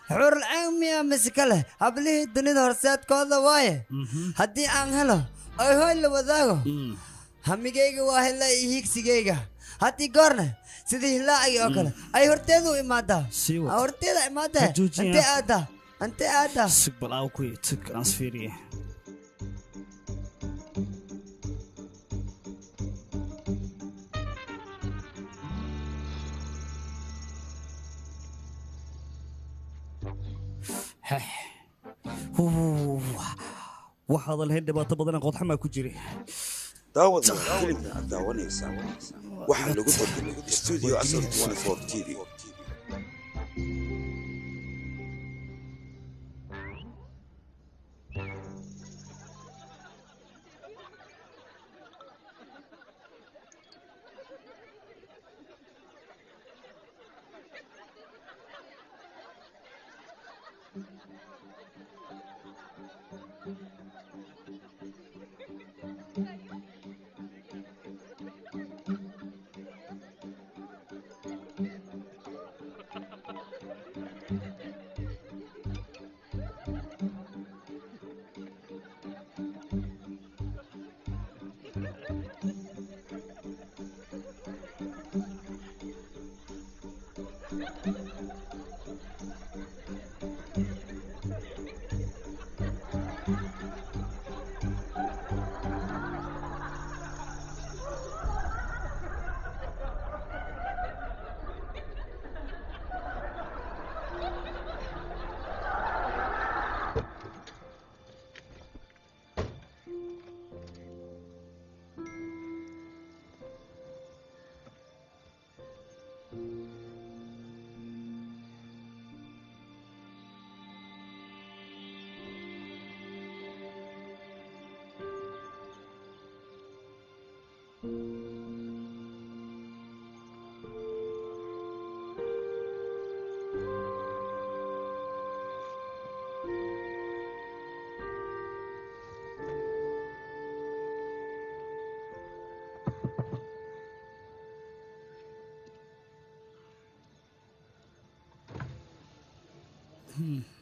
xurlceen miya mise kale hablihii dunida horseedkooda waaye. Haddii aan helo oy hoy la wadaago hamigayga waa hela iyo hiigsigayga. Haddii goorna sidii hilaacii oo kale ay horteedu imaadaa, horteeda imaadaa. Ha joojin. Intee aadaa, intee aadaa? Sug bal aaw ku tag aan isfiiriye. Waxaad lahayd dhibaato badan, qodxamaa ku jiray. Daawadayaal, filimka aad daawanaysaa waxaa lagu tarjumay Studio Asal 24 TV.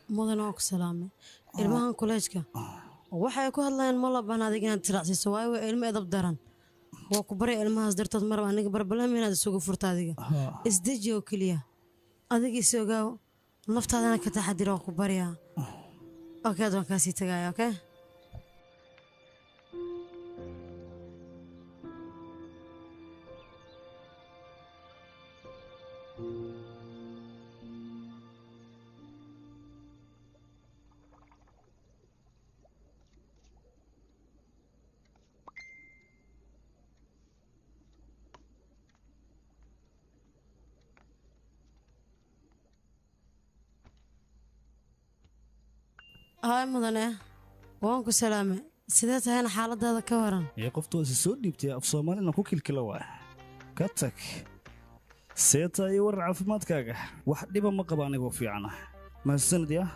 Mudan, oo ku salaamay. Ilmahan kuleejka waxay ku hadlayaan ma laban adiga inaad tiraacsiiso, waayo waa ilmo edab daran. Waa ku barya ilmahaas dartood marba aniga barbalama inaad isugu furto. Adiga isdeji oo keliya, adiga is ogaaw, naftaadana ka taxadir. Waa ku baryaa. Okay, waan kaasii tagaya. Okay. Hay mudane, waan ku salaamay. Sidee tahayna xaaladaada ka waran? Ee qoftu waa soo dhiibtay, af Soomaalina ku kilkila waa ka tag. Seeta iyo warar caafimaadkaaga? Wax dhiba ma qaba, anigoo fiicana, mahadsanid yaa.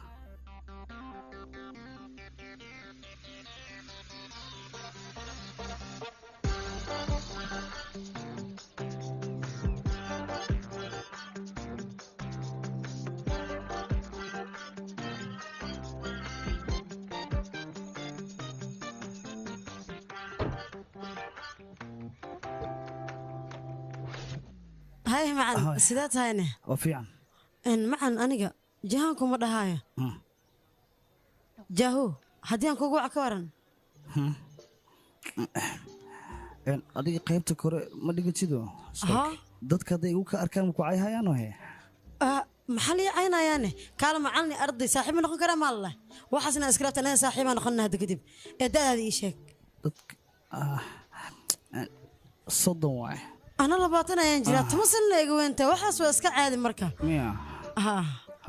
Hay macan, sidee tahayne? Waa fiican. Macan, aniga jahaan kuma dhahaayo. Jaaho haddii aan kugu wac ka waran? Adiga qaybta kore ma dhigatido? Haa. Dadka hadday igu ka arkaan ma ku cayhayaano he? Maxaa lii caynayaane? Kaala macalni, arday saaxiib ma noqon karaa maalaleh? Waxaasna iskalaabta anaga saaxiibaa noqonana hadda kadib. Ee da'daada ii sheeg. 30 waay. Ana 20 ayaan jiraa, 10 sanna iga weyntaa. Waxaas waa iska caadi marka. Miya? Ha,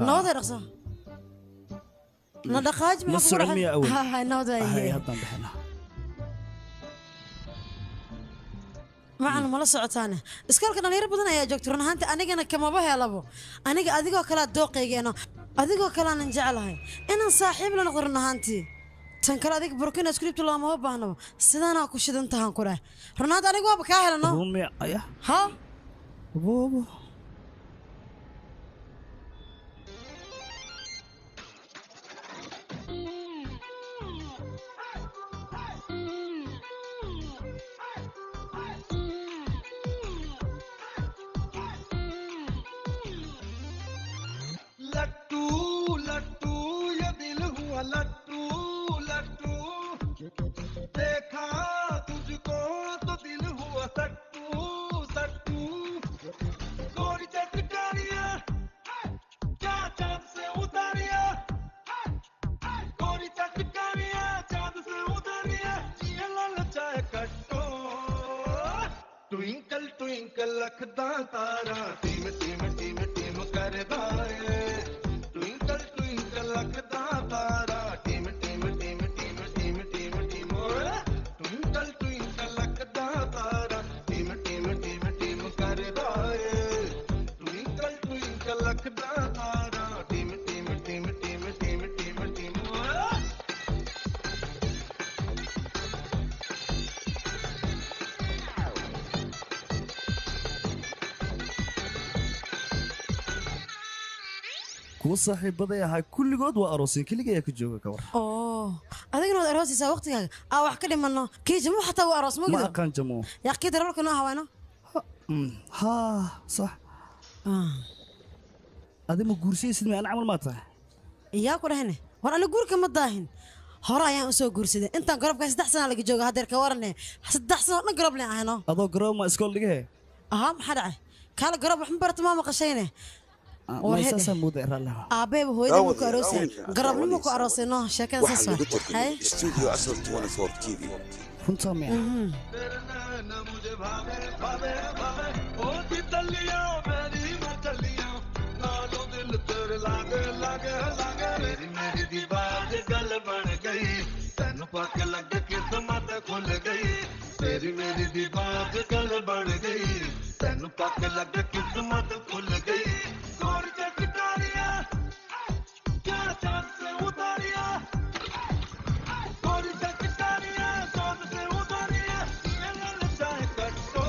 nabad dhaqso na dhaqaaj. Ma socon miya awal? Ha, nabad. Hay, haddaan bixina. Macan mala socotaane iskoolka dhalinyaro badan ayaa joogta run ahaantii anigana kamaba helabo aniga adigoo kalea dooqaygeeno adigoo kaleanan jeclahay inaan saaxiib la noqdo run ahaantii tan kale adiga burkina isku dhibta loomama baahnaba sidaanaa ku shidan tahan ku dheh run ahaanti aniga waaba kaa helano ha boobo लट्टू लट्टू ये दिल हुआ लट्टू लट्टू देखा तुझको तो दिल हुआ सट्टू सट्टू गोरी चटकारिया क्या चांद से उतारिया गोरी चटकारिया चांद से उतारिया ये लाल चाय कट्टो ट्विंकल ट्विंकल लखदा तारा team team team team करदा है ट्विंकल ट्विंकल लखदा तारा team team team team team team team twinkle twinkle लखदा तारा team team team team करदा है ट्विंकल ट्विंकल लखदा तारा team team team team team team team kuwa saaxiibaday ahaa kulligood waa arooseen keliga ayaa ku jooga ka war oo adigana waad aroosaysaa waqtigaaga aa wax ka dhimanno kii jamu xataa waa aroos ma mugdo aqaan jamo yaa kii darawalka noo hawaano haa sax adi ma guursaysid ma ana camal maa tahay yaa ku dhahne war aniga guurka ma daahin hore ayaan usoo guursaday intaan garobka 3 sano laga jooga haddeer ka warane 3 sano dhan garob leen ahayno adoo garoob ma iskool dhigahe ahaa maxaa dhacay kaala garoob wax ma barata maa maqashayne aabeeba hooyada ku aroosay garobnimo ku aroosay no sheekada saas waxaa lagu tarjumay studio Asal 24 TV runtaa miya तेरी मेरी दीवार गल बन गई तेन पक लग किस्मत खुल गई गोर चटकारिया क्या चांद से उतारिया गोर चटकारिया चांद से उतारिया ये लल चाहे कट्टो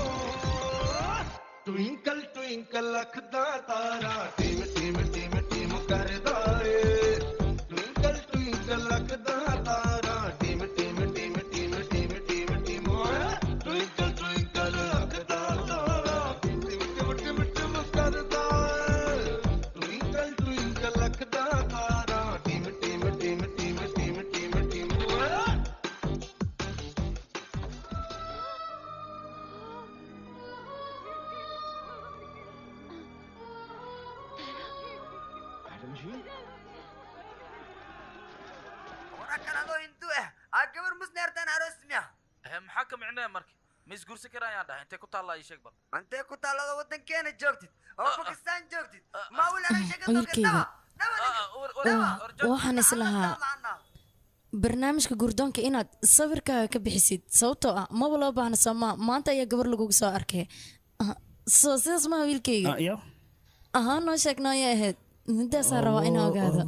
ट्विंकल ट्विंकल लखदा तारा team team team team करदा ए ट्विंकल ट्विंकल लखदा तारा team team team team team team team twinkle twinkle लखदा तारा team team team team करदा ट्विंकल ट्विंकल लखदा तारा team team team team team team team Maxaa ka micnee marka ma isguursan karaan ayaan dhahay intee ku taallaa ii sheeg bal intee ku taallada waddankeena joogtid oo Pakistan joogtid ma weli anaga sheekada Wiilkayga waxaan is lahaa barnaamijka gurdoonka inaad sawirkaaga ka bixisid sababtoo ah maba loo baahna soomaa maanta ayaa gabar lagugu soo arkay soo sidaas maha wiilkayga ahaan noo sheegno ayay ahayd midaasaa rabaa inaan ogaado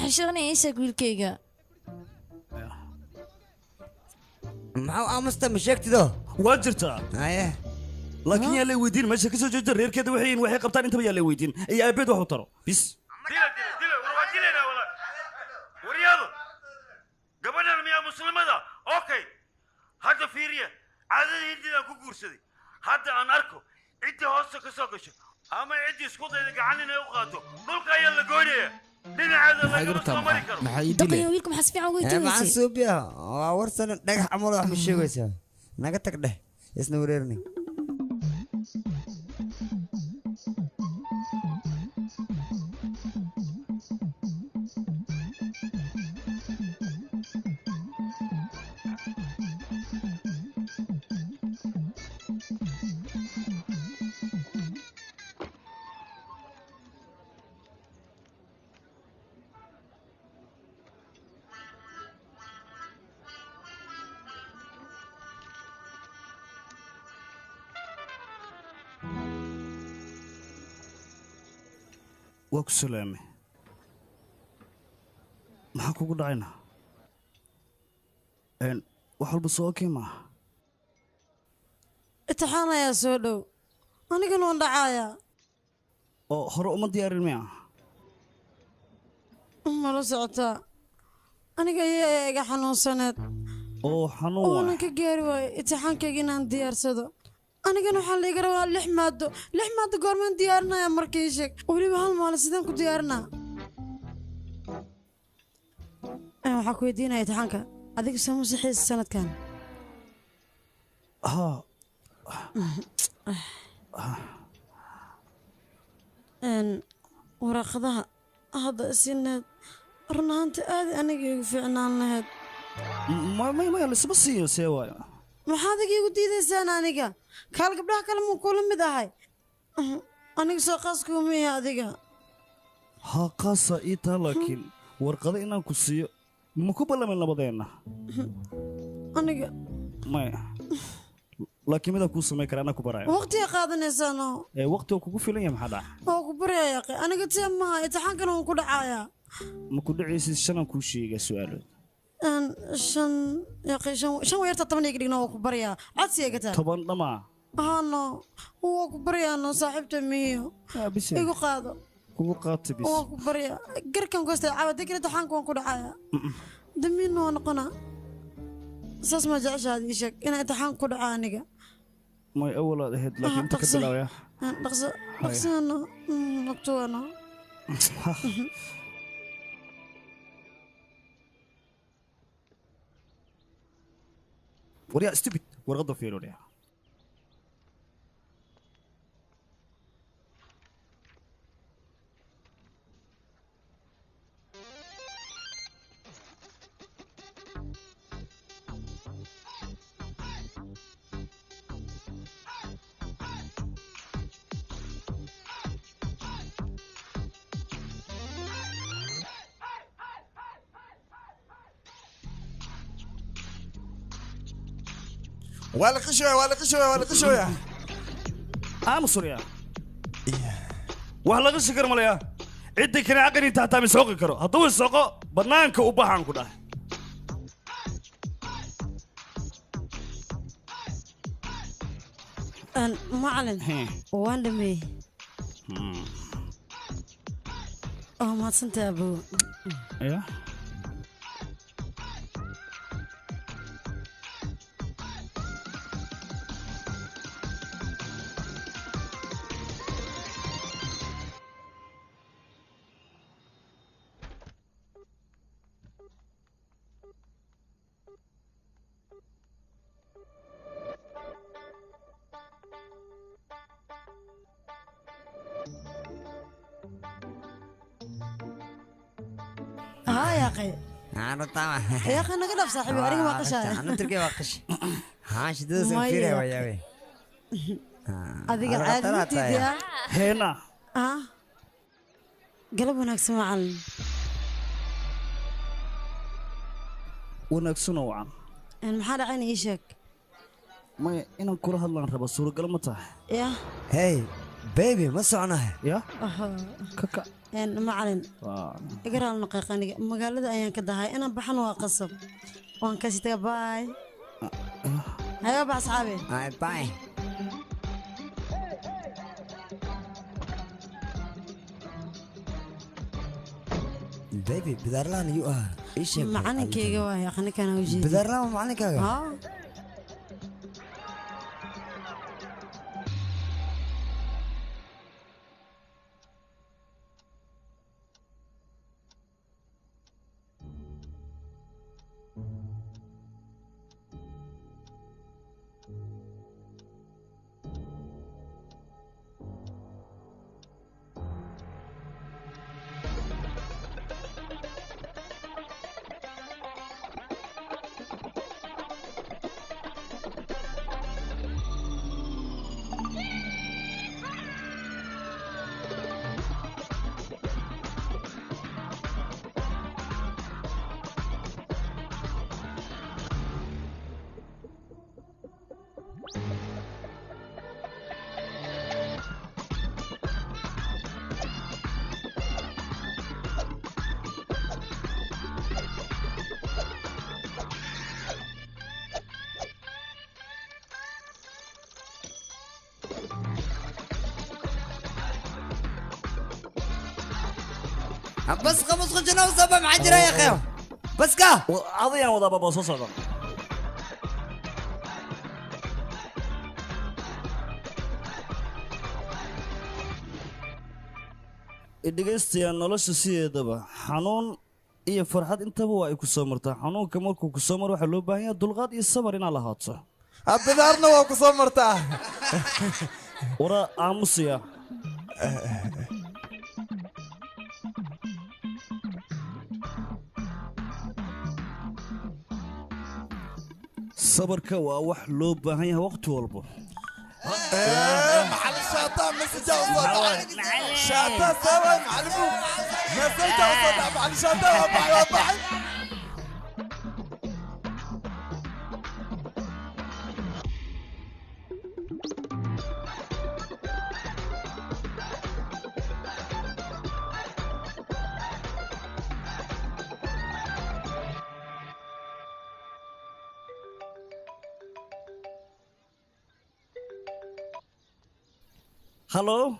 xishoona ii sheeg wiilkayga maxaa aamusta ma sheegtido waa jirtaa laakiin yaa lay weydiin meesha ka soo jeeda reerkeeda waxay waxay qabtaan intaba yaa lay weydiin iyo aabeed wax u taro bis waryaado gabadhan miyaa muslimada okay hadda fiiriya caadada hindidaan ku guursaday hadda aan arko ciddii hoosta ka soo gasho ama ciddii isku dayda gacan inay u qaato dhulka ayaa la goynaya dhinaceeda lagama soo mari karo daqayo wiilka maxaa si fiican ugu maxaa weydiinaysa suubiya waa warsan dhagax camal wax ma sheegaysaa naga tag dheh isna wareernay Waa ku salaamay. Maxaa kugu dhacayna? Wax walba soo okay maaha. Imtixaan ayaa soo dhow, anigana waan dhacayaa. Oo hore uma diyaarin miya? Mala socotaa, aniga ayaa iga xanuunsaneed. Oo xanuun waay. Oonan ka gaari waayo imtixaankayga inaan diyaarsado. Anigana waxaa laiga rabaa 6 maado. 6 maado goormaan diyaarinaya marka ii sheeg? Weliba hal maalin sidaan ku diyaarinaa? Waxaa ku weydiinaya imtixaanka adiga soo musaxiisa sanadkan? Haa. Waraaqadaha hadda isineed run ahaanta aad aniga igu fiicnaan lahayd. Maya lisma siiyo see waayo. Maxaad adiga igu diidaysaan aniga? Kaal gabdhaha kale muu kula mid ahay? Aniga soo qaas kuuma ihi adiga. Haa qaasa ii taa, laakiin warqado inaan ku siiyo ma ku ballamin labadeenna. Aniga maya, laakiin midaan kuu samayn kara anaa ku baraayo. Waqtiga qaadanaysaanoo. Ee waqti waa kugu filan yahay, maxaa dhaca? Waa ku baryayaa aqi, aniga tee maha, imtixaankana waan ku dhacayaa. Ma ku dhacaysid, shanaan kuu sheegaa su'aalood. 5 yaqi, 5 waa yarta, 10 iga dhigna, waa ku baryaa. Codsi iga taa. 10 dhamaa. Haano, waa ku baryaano saaxiibta miyo. Igu qaado. Kugu qaata bis. Waa ku baryaa. Garkan goostay caawa dikra imtixaanka waan ku dhacayaa. Damiin waa noqonaa. Saas ma jeceshaad ii sheeg inaan imtixaan ku dhaco aniga? May awalaad ahayd, laakiin inta ka bilaabaya. Dhaqso dhaqsano nogtuwana. Waryaa stupid, warqadda fiiro waryaa. Waa la qishooya, waa la qishooya, waa la qishooya. Aamus waryaa. Wax laga shakar malaya. Cidda kale caqli inta hataa ma sooqi karo. Hadduu isooqo bannaanka u baxaan ku dhahay. Macalin, waan dhameeyey. Waa mahadsantahay abow. Ya. Haa yaaqay. Yaaqay naga dhaaf saaxiibi, aniga waa qashaaya. Adiga caadi ma tiidiyaa? Heena. Ah. Galab wanaagsan macalin. Wanaagsan oo wacan. Maxaa dhacayna ii sheeg? Maya, inaan kula hadlaan raba, suuragal ma tahay? Ya. Hey baby, ma soconahay? Ya. Kaka. Macalin, iga raali noqo aniga magaalada ayaan ka dahay, inaan baxan waa qasab. Waan kasi taga, bye. Hayo bax asxaabi. Bye. Baby, bidaarlaan ayuu ahaa. Ii sheeg. Macalinkayga waay, aqninkana u jeedi. Bidaarlaan waa macalinkaaga? Haa. Bas qamus qujina usaba maxaa jira ya akhi? Bas ka. Adayaan wadaa baaba soo socda. Dhegaystayaal, nolosha sideedaba xanuun iyo farxad intaba waa ay ku soo martaa. Xanuunka markuu ku soo maro waxaa loo baahan yahay dulqaad iyo sabar inaad lahaato. Bidaarna waa ku soo martaa. Wara aamusaya. Sabarka waa wax loo baahan yahay waqti walba. معلم شاطا مسجة وصدع شاطا سوا معلم مسجة وصدع معلم شاطا وبعد وبعد. Hallo,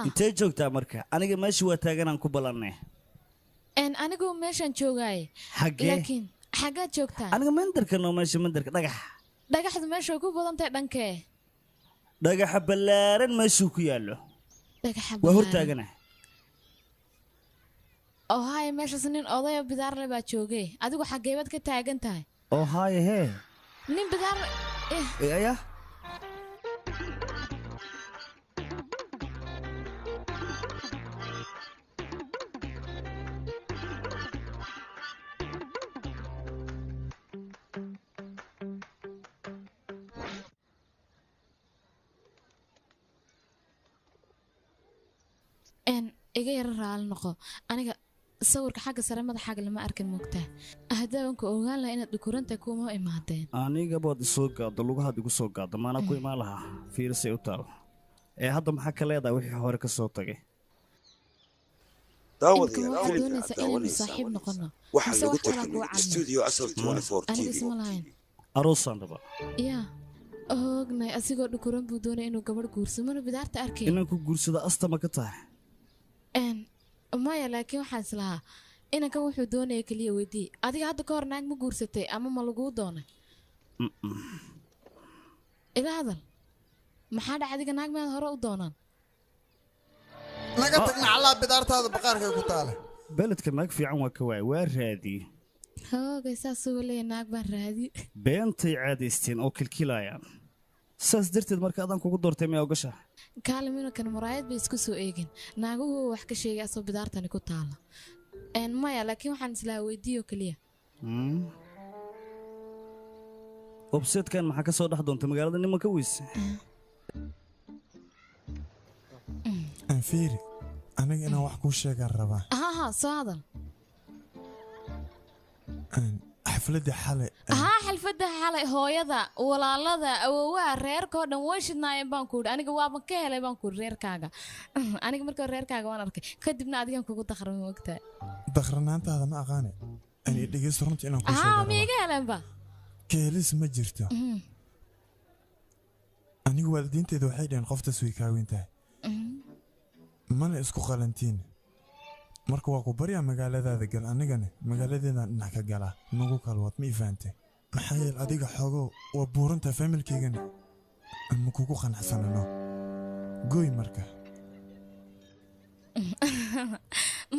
intee joogtaa marka? Aniga meesha waa taaganaan ku ballannay. Anigu meeshaan joogaay. Xaggee? Laakiin xaggaad joogtaa? Aniga mandarka noo, meesha mandarka dhagax. Dhagaxdu meesha ku badan tahay dhankee? Dhagaxa ballaaran meeshuu ku yaallo. Dhagaxa waa hor ballaaran. Taagana. Oo haya, meeshaas nin odaya bidaarle baa joogay. Adigu xaggee baad ka taagan tahay? Oo haye hee. Nin bidaar aya. Iga yara raali noqo, aniga sawirka xagga sare madaxaaga lama arkin, moogtaa? Haddaaban ku ogaan lahaa inaad dhukuranta kuma imaadeen. Aniga baad isoo gaaddo, lugahaad igu soo gaaddo, maanaa ku imaan lahaa. Fiirisay u taal ee hadda maxaa ka leedahay wixii hore ka soo tagay? Imika Daawadayaal, waxaad filimka doonaysaa aad inaynu daawanaysaa saaxiib noqono waxaa mise lagu wax kalaa tarjumay kuu cadna? Studio Asal 24 Aniga TV. isma lahayn. Aroosaan rabaa. Yaa hoognay, asigoo dhukuran buu doonaya inuu gabadh guursado, mana bidaarta arkay. Inaan ku guursado astama ka tahay? Maya, laakiin waxaan islahaa inankan wuxuu doonaya keliya weydii. Adiga hadda ka hor naag ma guursatay ama ma laguu doonay? Ila hadal, maxaa dhac? Adiga naag miyaad hore u doonaan? Naga tagna calaa bidaartaada baqaarkay ku taale. Beledka naag fiican waa ka waay, waa raadiyey. Hoogay, saasuu leeya, naag baan raadi. Beentay caadaysteen oo kilkilayaan, saas darteed marka adaan kugu doortay miyaa ogasha? Kaalim, inankan muraayad bay isku soo eegin, naaguhu wax ka sheegay asoo bidaartani ku taala. Maya, laakiin waxaan islahaa weydiiyo keliya. Websitekan maxaa ka soo dhex doontay magaalada nimanka weyse? Fiiri, aniga inaan wax kuu sheegaan rabaa. Haa, soo hadal. Xafladii xalay. Haa, xalfadda xalay hooyada, walaalada, awowaha, reerkoo dhan way shidnaayeen baan ku idhi. Aniga waaban ka helay baan ku idhi reerkaaga. Aniga marka hore reerkaaga waan arkay, kadibna adigan kugu daqramay, moogtaa? Dakranaantaada ma aqaane, ani dhegeysto, runta inaan kuu Haa, sheegaan ma rabaa. iga heleenba? Keelis ma jirto. Anigu waalidiinteeda waxay dhaheen qoftaas way kaaweyn tahay, mana isku qalantiin. Marka waa ku baryaa, magaaladaada gal, anigana magaaladeedaan dhinac ka galaa, nagu kalwaad, ma ii fahantay? Maxaa yeele adiga xoogow waa buurantaa, faamilkaygana ma kugu qanacsanano. Gooy marka.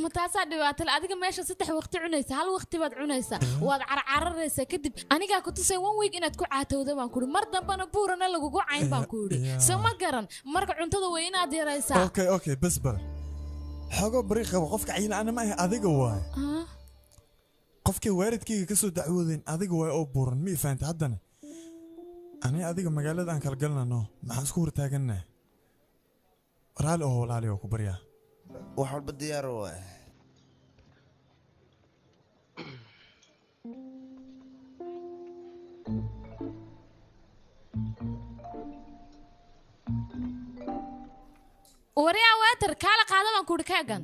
Ma taasaa dhibaato le? Adiga meesha 3 waqti cunaysa, hal waqti baad cunaysaa, waad carcararaysaa. Kadib anigaa ku tusay one week inaad ku caatowda baan ku idhi, mar dambana buurana lagugu cayn baan ku idhi. Soo ma garan? Marka cuntada way inaad yaraysaa. Okay, bas bal xoogo bari qabo. Qofka cayila ana ma ahe, adiga waay. Ah, Qofkay waalidkayga ka soo dacwoodeen adiga waay oo buuran, ma ii fahantay? Haddana ani adiga magaalada aan kala galnano, maxaan isku hortaaganaa? Raali oo walaali oo ku baryaa. Wax walba diyaar waay. Waryaa weetar, kaala qaada baan ku idhi kaagan.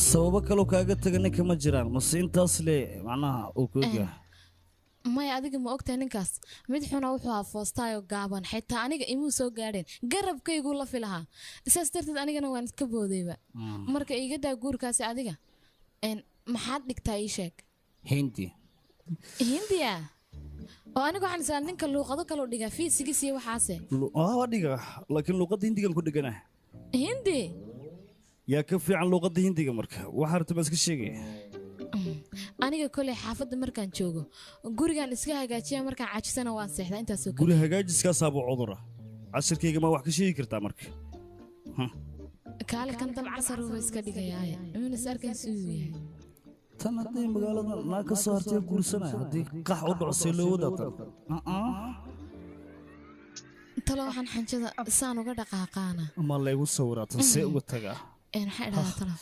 Sababo kaloo kaaga taga ninka ma jiraan mase intaas le macnaha uu ku ogyahay? Maya adiga ma ogtahay ninkaas mid xuna wuxuu ahaa foostaayo gaaban, xitaa aniga imuu soo gaadheen, garabkayguu la filahaa, sidaas darteed anigana waan iska boodayba. Marka iiga daa guurkaasi adiga. Maxaad dhigtaa ii sheeg? Hindi. Hindiya? Oo anigu waxaan islaan ninka luuqado kaloo dhigaa, fiisigis iyo waxaase. Waa dhiga, laakiin luuqadda hindigan ku dhigana. Hindi? Yaa ka fiican luuqadda hindiga? Marka waxaa rabta baa iska sheegaya. Aniga koley xaafadda markaan joogo gurigaan iska hagaajiya, markaan cajisana waan seexdaa, intaasoo guri hagaajiskaasaabuu cudura. Cashirkayga ma wax ka sheegi kartaa marka? Kaale kan dab casaruuba iska dhigayaaye, imuuna is arkayn siduu yahay. Tan hadday magaalada naa ka soo hartay guursanaya, haddii qax u dhaco see loo wadaa tan? Talo waxaan xanjada saan uga dhaqaaqaana. Ma laygu sawiraa tan, see uga tagaa? Maxaa idhahdaa talo?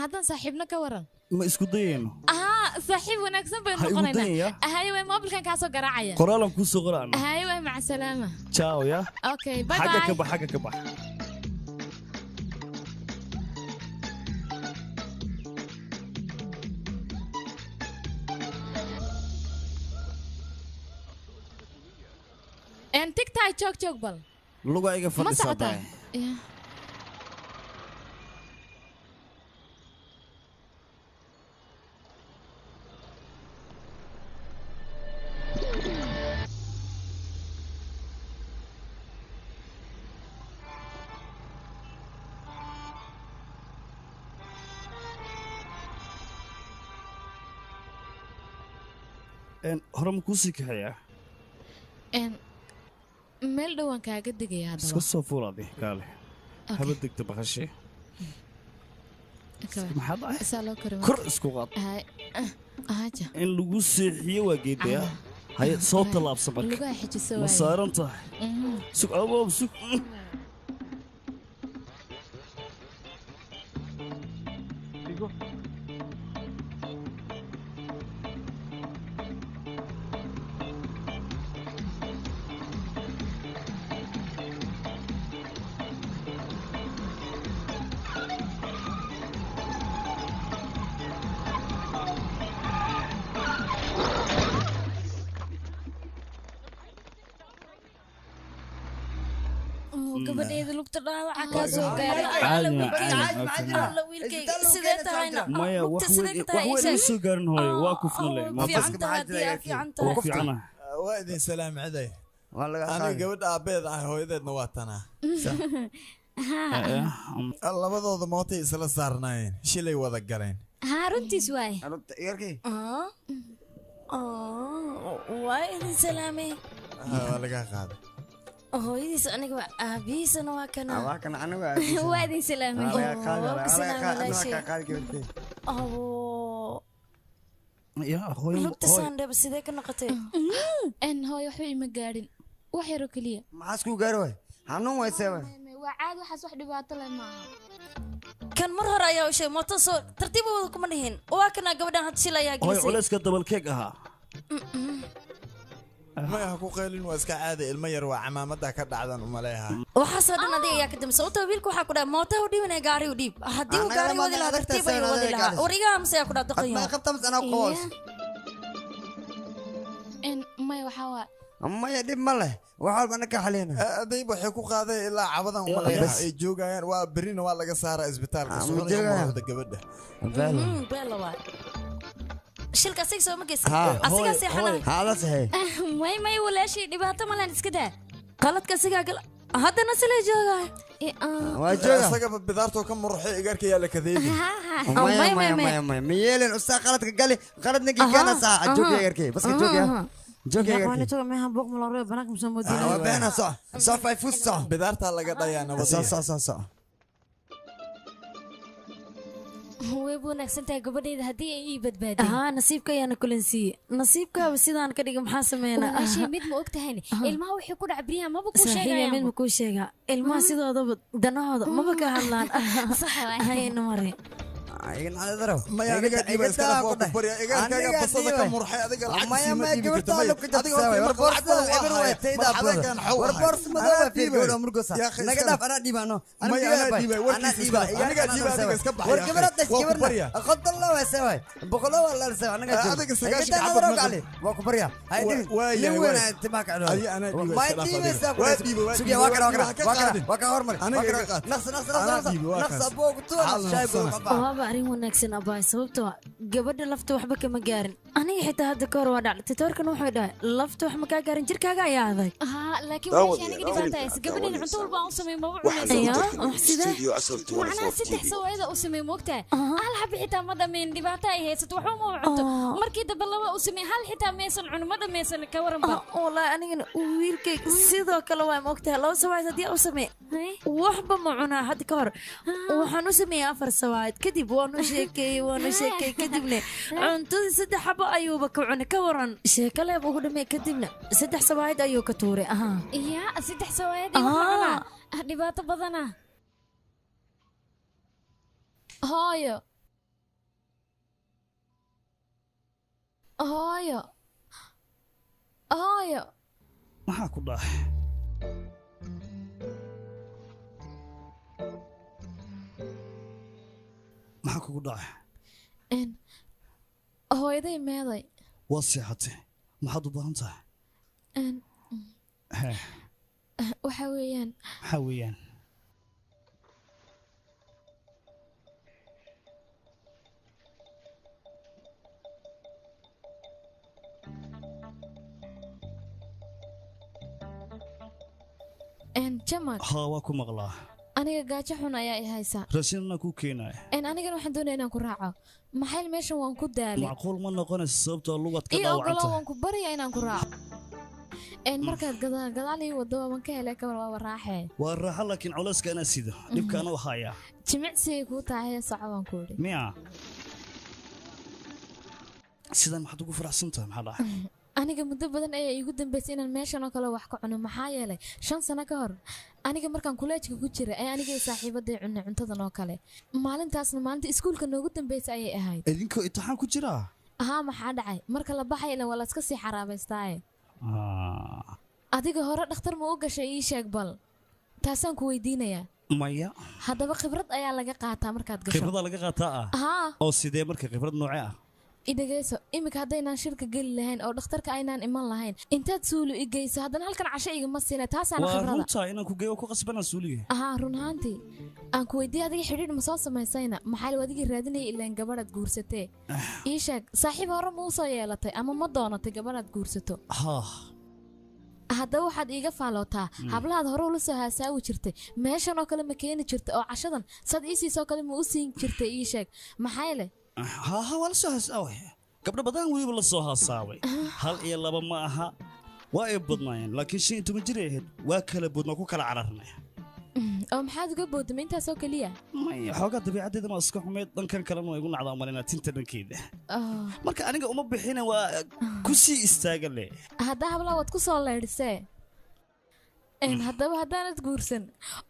Haddaan saaxiibna ka waran? Ma isku dayayno? Ahaa, saaxiib wanaagsan baynu Ha igu noqonaynaa. dayaya? Haye waay, moobilkan kaasoo garaacaya. Qoraalan kuu soo qoraana. Haye waay, maca salaama. Ciao ya. Okay, bye. Xagga ka bye. bax, xagga ka bax. Tigtaay, joog joog bal. Luga iga Ma fadhisaa. socotaa? Baay. Ya. Hore ma kuu sii kaxeeyaa? Meel dhowaan kaaga degaya Iska haddaba. soo fuulaadi, kaale haba degta bakashe. Maxaa dhacay? Saa loo kori. Kor isku qaad. Haye, haja. In lagu seexiyo waa geedaya. Haye, soo tallaabsa marka. Lugaha xijiso. Ma waaye. saaran tahay? Sug, aboob, sug. Gabadheeda lugta dhaawaca kaa soo gaaray. Caadi ma, caadi ma. Alla wiilkayga, sidee tahayna? Maya, Lugta wax sidee weyn ka tahay? wax weyn ima soo gaarin hooyo, waa kufna le. Waa fiican tahay haddii aa fiican tahay. Waa fiicana. Waa idin salaamciday. Aniga aniga gabadha aabbeed ah, hooyadeedna waa tanaa. Labadooda mootay isla saarnaayeen, shilay wada galeen. Haa, runtiis waaye. Waa idin salaamay. Waa laga qaaday. Hooyadiis aniga waa, aabihiisana waa kana. Waa kana aniga. Waa idin salaamay. Abo. Ya hooyo. Lugta saandhaba sidee ka noqotay? Hooyo, waxba ima gaadhin, wax yaroo keliya. Maxaa isku gaari waay? Xanuun waysee waay. Waa caadi waxaas, wax dhibaato leh maaha. Kan mar hore ayaa u sheegay mooto soo tartiib wada kuma dhihin. Waa kana gabadhan had shil ayaa Hooyo, gelisay. culayska dabalkeeg ahaa. Maya, ha ku qaylin, waa iska caadi, ilmo yar waa, camaamada ka dhacdan umaleeha. Waxaasoo dhan adiga ayaa ka dambaysa. Sababtoo wiilka waxaa ku dhahay mootaha u dhiibin ee gaari u dhiib. Haddii uu Anaga gaari lama wadi lahaa adag tartiib tahay, ayuu wadi adag lahaa. gaadhis. Warigaha mase ayaa ku dhaha doqon yahow. Qabta mas anaa qoos. Maya, waxaa waa Maya, dhib ma leh, wax walba anaka xalina. Adayb waxay ku qaaday ilaa cabadan umaleeha ay joogayaan, waa berina waa laga saaraa isbitaalka. Ma Socda joogayaan? umuuqda gabadha. Beela waay. Shilka asiga soo ma geysan. Haa. Asigaa seexanaya. Haa, saxee. May may, walaashay, dhibaato malan, iska daa. Qaladka asigaa gala, haddana silay joogaa. Waa jooga. Isagaba bidaartoo ka muruxay, igaarkayaa la kadeedi. Maya maya maya maya, ma yeelin ustaa qaladka gali, qalad ninkii keena saa joogi yarkay, baska joogi joogi yarkay. Waa beena, soc soc, fay fus soc. Bidaartaa laga dhayaa nabadiya. Soc soc soc soc. Way wanaagsan tahay gabadheyda haddii ay ii badbaadeen. Haa, nasiibka ayaana kulansiiye, nasiibkaaba sidaan ka dhiga, maxaa sameynaa? Walaashay, mid ma og tahayne, ilmaha wixii ku dhaca beriyaha maba kuu Saaxiibey, mid sheegayaan. ma kuu sheegaa, ilmaha sidoodaba danahooda maba ka hadlaan. Sax waay. Hayna mare. Maya aniga dhiiba iska dhaaf waa ku barya igaarkaaga basada ka murxay adiga lacag siima dhiibi karta maya adiga horta marka lacag badan waa haya marxadeegan xaw war boors madow fiir gabadha murgosa naga dhaaf anaa dhiibaano maya anaa dhiibay warkiisa iska dhaaf aniga dhiiba adiga iska baxay war gabadha dash gabarna qodalla waa saway boqolo waa la saway anaga joogo adiga sagaashan xabad ma qali waa ku barya hay dhiibin nin weyn ay timaa ka celo adiga anaa dhiiba iska dhaaf waa dhiiba waa sugiya waa kana waa kana waa ka hormar naqs naqs naqs naqs aboo ku tuur shaay buu qabaa waaba arrin wanaagsan abaay sababtoo gabadha lafta waxba kama gaarin aniga xitaa hadda ka hor waa dhacday titoorkan wuxuu dhahay lafta wax ma kaa gaarin jirkaaga ayaa adag haa laakiin waxay aniga dhibaata haysa gabadhan cunto walba aan u sameeyo maba cunayso macnaha saddex sawaayada u sameeyo moogtahay hal xabo xitaa ma dhammayn dhibaato ay haysato waxba ma cunto markii dambe laba u sameeyo hal xitaa maysan cunin ma dhammaysan ka waran ba wallaahi anigana wiilkayga sidoo kale waa moogtahay laba sawaayad haddii u sameeyo waxba ma cunaa hadda ka hor waxaan u sameeyay afar sawaayad kadib waanu sheekeeyey kadibna cuntadii saddex xabo ayuuba ka cunay ka waran sheeko leeb ugu dhammeey kadibna saddex sawaayad ayuu ka tuuray yaa saddex sawaayad ayuu ka cunaa dhibaato badana hooyo hooyo hooyo maxaa ku dhacay maxaa kugu dhacay hooyaday meeday waa seexatay maxaad u baahan tahay waxa weeyaan maxaa weeyaan Jamal haa waa ku maqlaa aniga gaajo xun ayaa i haysa raashin anaa kuu keenaya anigana waxaan doonaya inaan ku raaco maxay meeshan waan ku daalay macquul ma noqonayso sababtoo lugaad ka ii ogolo dhaawacantay waan ku baraya inaan ku raaco markaad gadaal gadaal ii wado waan ka helay kabar waaba raaxee waa raaxo laakiin culayska anaa sido dhibka anuu hayaa jimicsigay kuu tahay soco baan ku idhi miya sidan maxaad ugu faraxsan tahay maxaa dhacay aniga muddo badan ayaa iigu dambeysay inaan meeshan oo kale wax ka cuno maxaa yeelay 5 sano ka hor aniga markaan kuleejka ku jira ee aniga iyo saaxiibaday cunay cuntadan oo kale maalintaasna maalinta iskuulka noogu dambeysay ayay ahayd idinkoo imtixaan ku jiraa haa maxaa dhacay marka la baxay ilan waa la iska sii xaraabaystaaye adiga hore dhakhtar ma u gashay ii sheeg bal taasaan ku weydiinayaa maya haddaba khibrad ayaa laga qaataa markaad gasho khibrada laga qaataa ah haa oo sidee marka khibrad noocee ah idhageyso iminka haddaynaan shirka geli lahayn oo dhakhtarka aynaan iman lahayn intaad suulu i geyso haddana halkan casho igama siina taasaana waa khibrada runtaa inaan ku geeyo ku qasbanaa suuliga haa run ahaantii aan ku weydiiyey adiga xidhiidh ma soo samaysayna maxaa la adigii raadinaya ilaan gabadhaad guursatee ii sheeg saaxiib hore ma u soo yeelatay ama ma doonatay gabadhaad guursato haa haddaba waxaad iiga faalootaa hablahaad hore ula soo haasaawi jirtay meeshan oo kale ma keeni jirtay oo cashadan saad ii siisoo kale ma u siin jirtay ii sheeg maxaa leh haa haa waa la soo haasaaway gabdho badan weliba la soo haasaaway 1 iyo 2 ma aha waa ay badnaayeen laakiin 15 jir ay ahayd waa kala boodna ku kala cararnay oo maxaad uga boodamay intaasoo keliya maya xoogaa dabiicaddeeda ma iska xumeyd dhankan kalena waa igu nacdaa umalinaa tinta dhankeeda marka aniga uma bixina waa ku sii istaaga leh hadda hablaha waad ku soo leydhisee haddaba haddaanad guursan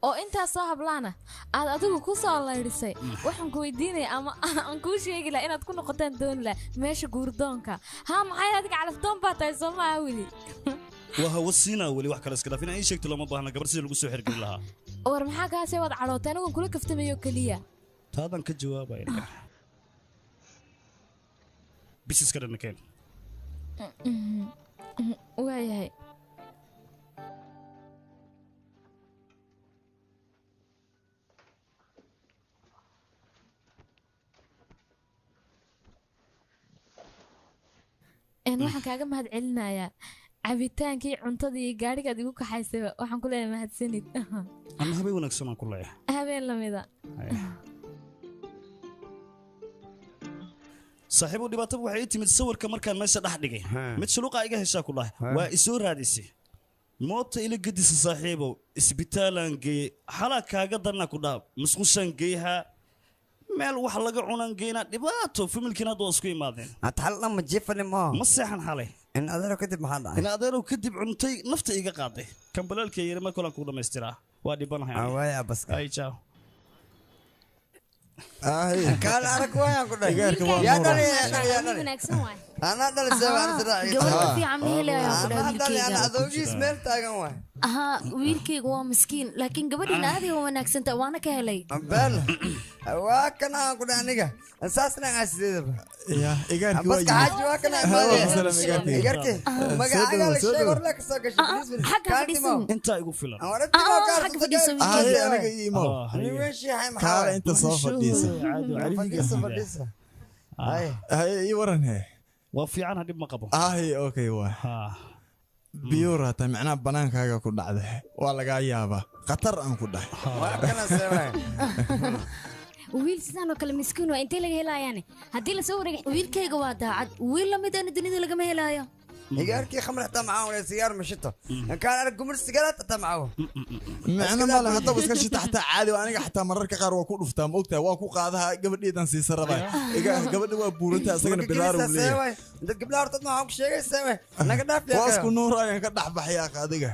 oo intaasoo hablaana aad adigu ku soo leydhisay waxaan ku weydiinaya ama aan kuu sheegi laha inaad ku noqotaan dooni laha meesha guurdoonka haa maxay adiga calafdoon baa tahay soo maaha weli waa hawa siinaa weli wax kale iska dhaaf inaan ii sheegto looma baahna gabar sidii lagu soo xirgeli lahaa war maxaa kaasee waad cadhootay anigoon kula kaftamayo keliya taadaan ka jawaabaya bisiska dhanna keen waayahay waxaan kaaga mahad celinayaa cabitaankii cuntadii iyo gaadhigaad igu kaxaysayba waxaan ku leeyahay mahadsanid ama habeen wanaagsan aan ku leeyahay habeen lamida saaxiibow dhibaatada waxay ii timid sawirka markaan meesha dhex dhigay mid shuluuqa iga heshaa ku dhahay waa isoo raadisay moota ila gedisa saaxiibow isbitaalaan geeyey xalaa kaaga darnaa ku dhaha musqushaan geeyhaa meel wax laga cunaan geynaa dhibaato familkiina hadda waa isku imaadeen xal dhan ma jiifani ma ma seexan xalay in adeerow kadib maxaa dhacay in adeerow kadib cuntay nafta iga qaaday kambalaalkii yiri mar kale aan kuu dhammaystiraa waa dhibanahay waaya baska ay ciao Kaal arag waayaan ku dhahay. Yaa dhalay, yaa dhalay, yaa dhalay. Wanaagsan waay. Anaa dhalay, sabab aan israaciyo. Gabadha fiican ma helayo ku dhahay Anaa dhalay, wiilkayga. anaa adoogiis meel taagan waay. Ahaa, wiilkayga waa miskiin, laakiin gabadhiina aad ay u wanaagsantahay, waana ka helay. Beel waa kan aan ku dhahay aniga saasna aan sideedaba. Ya igaarkii waa Baska xaaji waa kan aan Waa salaam igaarkii. Igaarkii magacaaga la sheeg hor la ka soo gashay. Xagga fadhiisan. Intaa igu filan. Xagga fadhiiso Haye, wiilkayga. aniga ii imow. Nin weyn shiixay maxaa Kaala waay? inta soo fadhiisa. Fadhiisa, fadhiisa. Haye. Haye, ii waran he. Waa fiican, dhib ma qabo. Haye, okay waa. Biyuur hataa macnaha banaankaaga ku dhacday waa lagaa yaabaa khatar aan ku dhahay. Waa kana seeway. Wiil sidaan oo kale miskiin waa intee laga helayaane haddii lasoo wareegay. Wiilkayga waa daacad, wiil lamid ana dunida lagama helaayo. Igaarkii khamr xitaa macaan wala sigaar ma shito. Kaan arag gumar sigaaraad xitaa macaan. Macno male haddaba iska shita xataa caadi waa, aniga xataa mararka qaar waa ku dhuftaa, ma ogtahay, waa ku qaadaha gabadheedan siisa rabaa. Gabadha waa buurantaa, isagana bidaar uu leeyahay. Dad gabdhaha hortood maxaan ku sheegaysaa waay? Naga dhaaf yaa. Waa isku nuur ayaan ka dhex baxay akh adiga.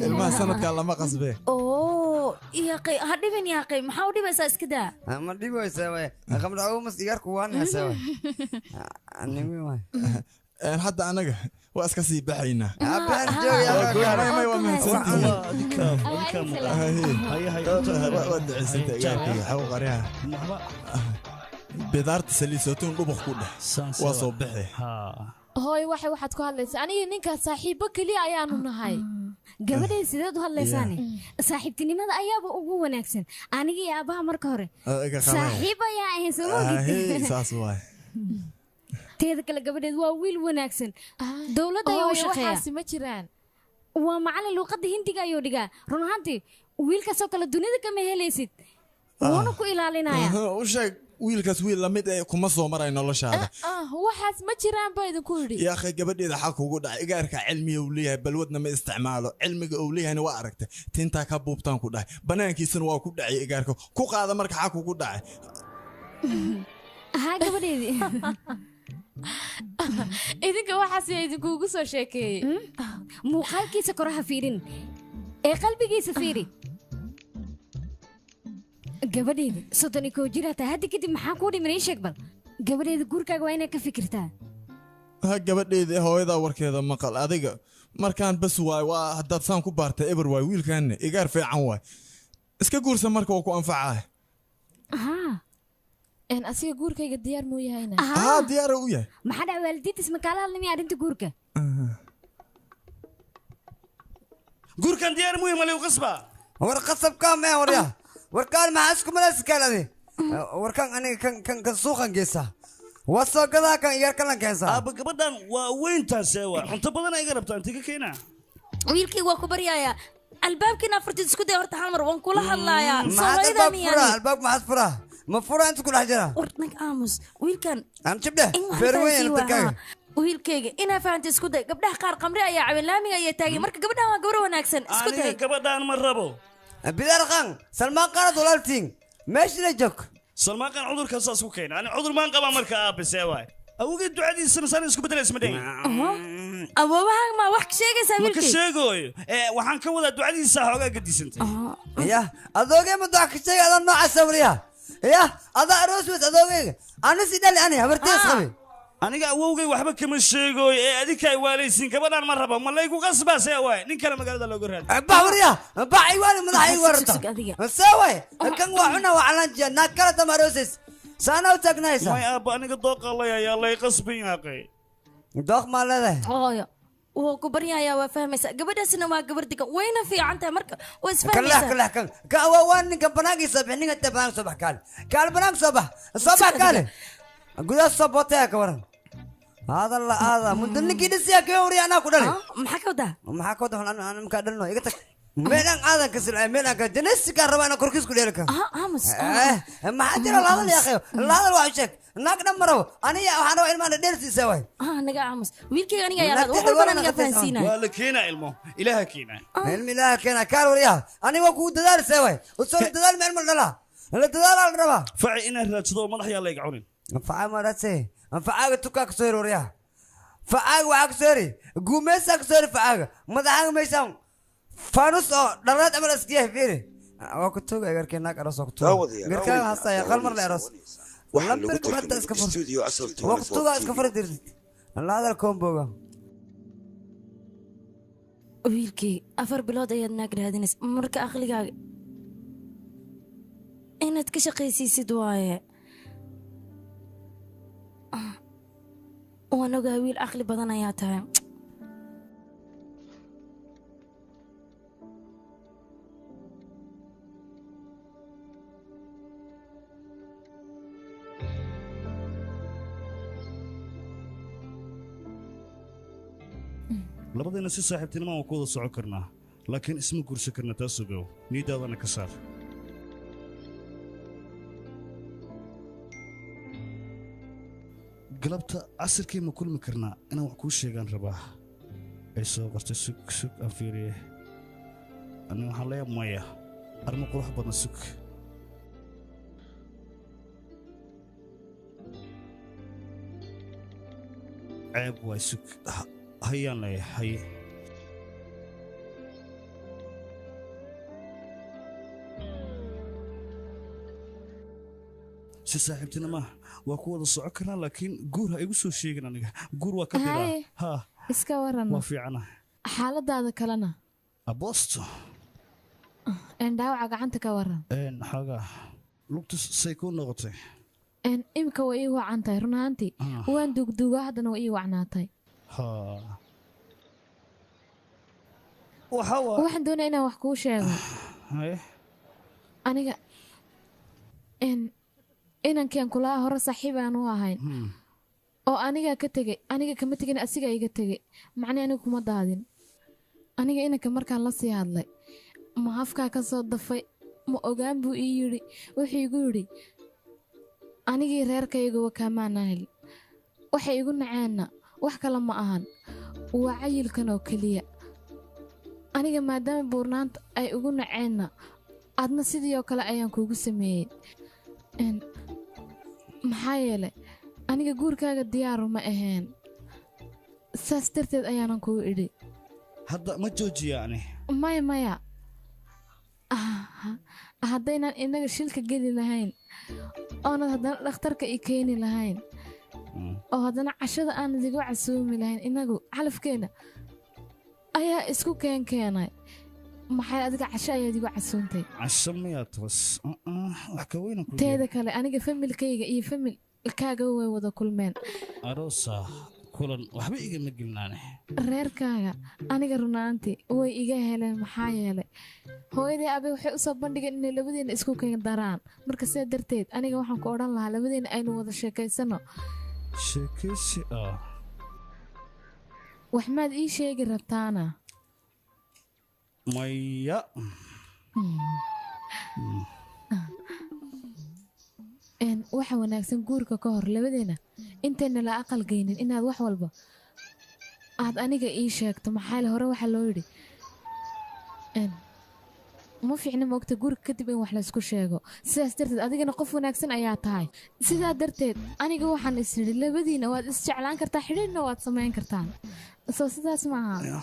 Ilmaha sanadkan lama qasbee. Oo yaaqay, ha dhibin yaaqay, maxaa u dhibaysaa? Iska daa. Ma dhibaysaa waay. Khamr mas igaarku waan haysaa waay. Animi waay. Hadda anaga waa iska sii baxaynaa. Abaan joog yaa. Waa goyn, may waa mahadsantihiin. Waa ducaysantay igaarkayga, waxaa u qariyaa. Bidaarta saliid sootuun dhubuq ku dheh. Waa soo bixi. Hooy, waxay waxaad ku hadlaysaa aniga ninkaas saaxiibo keliya ayaanu nahay. Gabadhay, sideed u hadlaysaane? Saaxiibtinimada ayaaba ugu wanaagsan. Aniga iyo aabbaha marka hore Iga qabay. saaxiib ayaa ahayn, soo ma Ahey, ogid? saas waay. Teeda kale, gabadheed waa wiil wanaagsan, dowladda ayuu u Hooyo, shaqeeyaa. waxaasi ma jiraan. Waa macallin, luuqadda hindiga ayuu dhigaa. Run ahaantii wiilkaasoo kale dunida kama helaysid, wuuna ku ilaalinaya. U sheeg wiilkaas wiil lamid ee kuma soo maray noloshaada. Ah, waxaas ma jiraan baa idinku yidhi. Yaa akhi, gabadheeda xaa kugu dhacay? Igaarka cilmiga uu leeyahay, balwadna ma isticmaalo, cilmiga uu leeyahayna waa aragtay, tintaa ka buubtaan ku dhahay, banaankiisana waa ku dhacay. Igaarka ku qaada marka, xaa kugu dhacay? Haa, gabadheedii. Idinka waxaas yaa idinkuugu soo sheekeeyey? Muuqaalkiisa koraha fiirin ee qalbigiisa fiiri. Gabadheeda, 31 jir hataa hadda kadib maxaa kuu dhiman? Ii sheeg bal gabadheeda, guurkaaga waa inaad ka fikirtaa. Ha gabadheeda, hooyadaa warkeeda maqal adiga. Markaan bas waay, waa haddaad saan ku baartay eber waay. Wiilkaanna igaar fiican waay, iska guursa marka, waa ku anfacaa. Haa. Asiga guurkayga diyaar muu yahayna? Haa, diyaar u yahay. Maxaa dhaca? Waalidiintiis ma kaala hadlamaya arrinta guurka? Guurkan diyaar muhiim ma liu qasba. War qasabka ma warya. Warkaan maxaa isku malaysa kaan adi? Warkaan aniga kan kan kan suuqan geysa. Waa soo gadaa kan iyaar kalan keensaa. Aabba, gabadhan waa weyntaas waa cunto badan ay iga rabtaa, intee ka keenaa? Wiilkayga waa ku baryayaa, albaabkiina afartiid isku day horta hal mar, waan kula hadlayaa. Maxaad Soomaalida albaab miyaan? furaa? Albaab maxaad furaa? Ma furaa inta ku dhex jira? War nag aamus wiilkan. Aan jibdhe. In wax Feer weyn fahansiin waa, dadkaaga. haa. Wiilkayga inaa fahanta isku day, gabdhaha qaar qamri ayaa cabeen, laamiga ayaa taagay, marka gabadhan waa gabar wanaagsan, isku Aniga day. gabadhaan ma rabo. Bidaar qan Salmaan qaanad walaaltiin. Meeshana joog. Salmaan qaan cudurkaas saas ku keena, ani cudur maan qabaa marka aabbe see waay? Awgeed ducadiisana saan isku bedelaysa ma dhahin. Awoowaha ma wax ka sheegaysaa Ma ka wiilkayga? sheegooyo, ee waxaan ka wadaa ducadiisa xoogaa gadisantay. Ya adoogay ma duca ka sheegay adoo noocaas wariya? Ya adaa aroos weys adoogayga. Ani si dhali ani habartees qabi. Aniga awowgay waxba kama sheegooyo ee adinka ay waalaysiin, gabadhaan ma rabo, ma laygu qasbaa? See waay? Nin kale magaalada looga raadi. Bax wariya, bax iwaani madaxa igu warta. See waay? Kan waa cuna, waa calanjiya naag kala tama aroosays. Saana u taagnaysa. May aabba, aniga dooqa lay ayaa lay qasbin yaaqay. Dooq maa leedahay? Hooyo, wuu ku baryayaa, waa fahmaysaa, gabadhaasina waa gabar degan, wayna fiican tahay, marka waa Kan isfahmaysaa. lah kan kan ka waa waa ninka banaankiisa bix, ninka inta banaanka soo bax, kaale kaale banaanka soo bax, soo bax kaale gudaha soo bootaya ka waran hada la aada muddo ninkii dhisiya ka wariya anaa ku dhalay. Maxaa ka wadaa? Maxaa ka wadaa? Aan markaa dhalno iga tag, meelaan aadan ka silcay, meelaan ka janaysi kaan rabaa inaan korkiis ku dheeli karo. Aamus. Maxaa jira? La hadal yaa akhayo, la hadal, wax u sheeg. Naag dhan ma rabo aniga, waxaan rabaa ilmaha dheersiisa waay. Naga aamus wiilkayga, aniga ayaa wax walbana aniga fahansiinaya. Waa la keenaa ilmo, ilaaha keenaa. Ilmi ilaaha keenaa. Kaal waryaha, aniga waa kugu dadaalisa waay, usoo dadaal ma ilmo dhalaa la dadaalaa la rabaa. Faci inaad raadsado oo madax yaa layga cunin. Anfacaa ma raadsay? Anfacaaga tukaa kasoo heri waryaha, facaaga waxaa kasoo heri guumeysaa kasoo heri, facaaga madaxaaga meeshaan faanus oo dhalaad camal iska yahay, fiiri. Waa ku tuuga garkee naag aroos waa ku tuuga. Garkaaga haastaya qal mar la aroos. Waxaa lagu Lambarka hadda iska tarjumay fur. studio Asal Waa ku 24 tuuga iska TV. furi dirtid. La hadal komboga. Wiilkii 4 bilood ayaad naag raadinaysa, marka aqligaaga inaad ka shaqaysiisid waaye. Waan ogaa wiil aqli badan ayaa tahay. Labadayna si saaxiibtinimo aan ku wada socon karnaa, laakiin isma guursan karna, taas ogow, niyadaadana ka saar. Galabta casirkii ma kulmi karnaa? Inaan wax kuu sheegaan rabaa. Ay soo qortay, sug sug aan fiiriye. Aniga waxaan leeyahay maya, arrimo qurux badan, sug. Ceeb waay, sug. Hayaan leeyahay, haye. Si saaxiibtinimo ah waa ku wada socon karnaa, laakiin guur ha igu soo sheegin. Aniga guur waa ka diraa. Haye. Ha. Iska waran. Waa fiicana. Xaaladaada kalena? Abosto. Een dhaawaca gacanta ka waran? Een xoogaa lugtu say kuu noqotay? Een imika way ii wacan tahay run ahaantii. Waan duugduugaa, haddana way ii wacnaatay. Ha. Waxaan doonaya inaan wax kuu sheego. Haye. Aniga een inankii kulaa hore saaxiib aan u ahayn oo anigaa ka tegey, aniga kama tegin, asigaa iga tegey. Macnii aniga kuma daadin. Aniga inanka markaan la sii hadlay, ma afkaa ka soo dafay, ma ogaan buu ii yidhi. Wuxuu igu yidhi anigii reerkayguba kaamaana helin, waxay igu naceenna wax kale ma ahan, waa cayilkan oo keliya. Aniga maadaama buurnaanta ay igu naceenna, adna sidii oo kale ayaan kuugu sameeyey. Een, maxaa yeelay aniga guurkaaga diyaaru ma ahayn, saas darteed ayaanan kugu idhi. Hadda ma joojiya ani? Maya maya, haddaynaan inaga shilka geli lahayn, oonad haddana dhakhtarka i keeni lahayn, oo haddana cashada aanad igu casuumi lahayn, inagu calafkeenna ayaa isku keenkeenay. Maxay adiga casho ayaad igu casuuntay? Casho miyaa toos? Wax ka weynan ku. Teeda kale aniga familkayga iyo familkaaga way wada kulmeen. Aroosa kulan waxba igama gelinaane. Reerkaaga aniga runaantii way iga heleen, maxaa yeelay hooyadii abe waxay usoo bandhigeen inay labadeena isku keen daraan. Marka sidaa darteed aniga waxaan ku odhan lahaa labadeena aynu wada sheekaysano. Sheekaysi ah? Wax maad ii sheegi rabtaana? Maya. Een waxa wanaagsan guurka ka hor labadeena intayna la aqal geynin inaad wax walba aad aniga ii sheegto. Maxaa yeelay hore waxaa loo yidhi een ma fiicna moogta guurka kadib in wax laysku sheego. Sidaas darteed adigana qof wanaagsan ayaa tahay, sidaa darteed aniga waxaan is idhi labadiina waad isjeclaan kartaa, xidhiidhna waad samayn kartaan. Soo sidaas ma aha?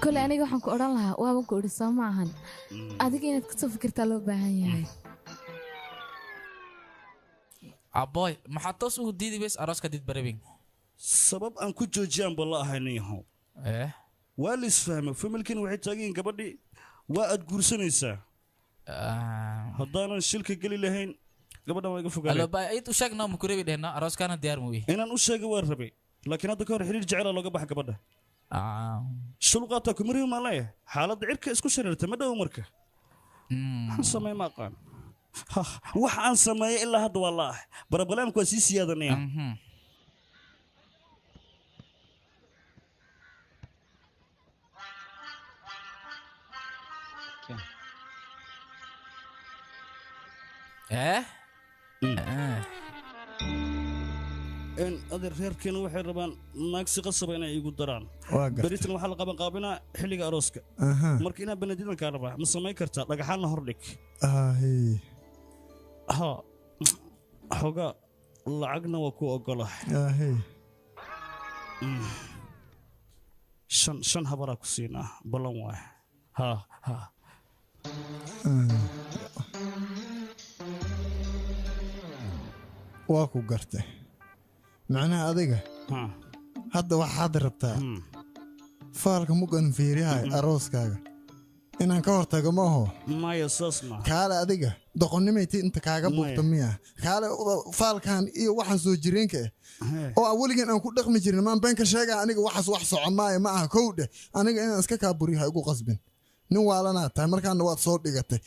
Kole aniga waxaan ku odhan lahaa, waaban ku idhi soo ma ahan, adiga inaad kasoo fikirtaa loo baahan yahay. Aboy, maxaa toos ugu diidi weys arooska did barabing? Sabab aan ku joojiyaan ba la ahay ninyahow. Waa la isfahmay, familkiina waxay taagan yihiin gabadhii waa aad guursanaysaa. Haddaanan shilka geli lahayn gabadhan waa iga fogaanay. Alo bay, ayad u sheeg noo makurebi dhehna arooskaana diyaar muu ihi. Inaan u sheegay waa rabay, laakiin hadda ka hor xiriir jecela looga baxa gabadha. Shulqaataa kuma rebi maan leeyahay, xaaladda cirka isku shareerta ma dhow marka. Waxaan sameey ma aqaan. Wax aan sameeyay ilaa hadda waa la ah. Barabalaamku waa sii siyaadanaya. Eh? In adeer reerkeena waxay rabaan naag si qasaba inay igu daraan. Waa gartay. Beritan waxaa la qaban qaabinaa xilliga arooska. Marka inaa banadiidan kaa rabaa, ma samayn kartaa? Dhagaxaanna hordhig. Ahi. Ha, xoogaa lacagna waa ku ogolahay. Ahi. Shan habaraa ku siinaa, ballan waay. Ha ha Waa ku gartay. Macnaha adiga hadda waxaad rabtaa faalka mugan fiiriyahay arooskaaga inaan ka hortago ma aho. Maya saas ma. Kaale adiga doqonnimayti inta kaaga buugta miya? Kaale faalkan iyo waxaan soo jireenka ah oo aan weligan aan ku dhaqmi jirin maan been ka sheegaa aniga waxaas wax soco maayo ma aha kow dheh aniga inaan iska kaa buriyo ha igu qasbin. Nin waalanaa tahay markaana waad soo dhigatay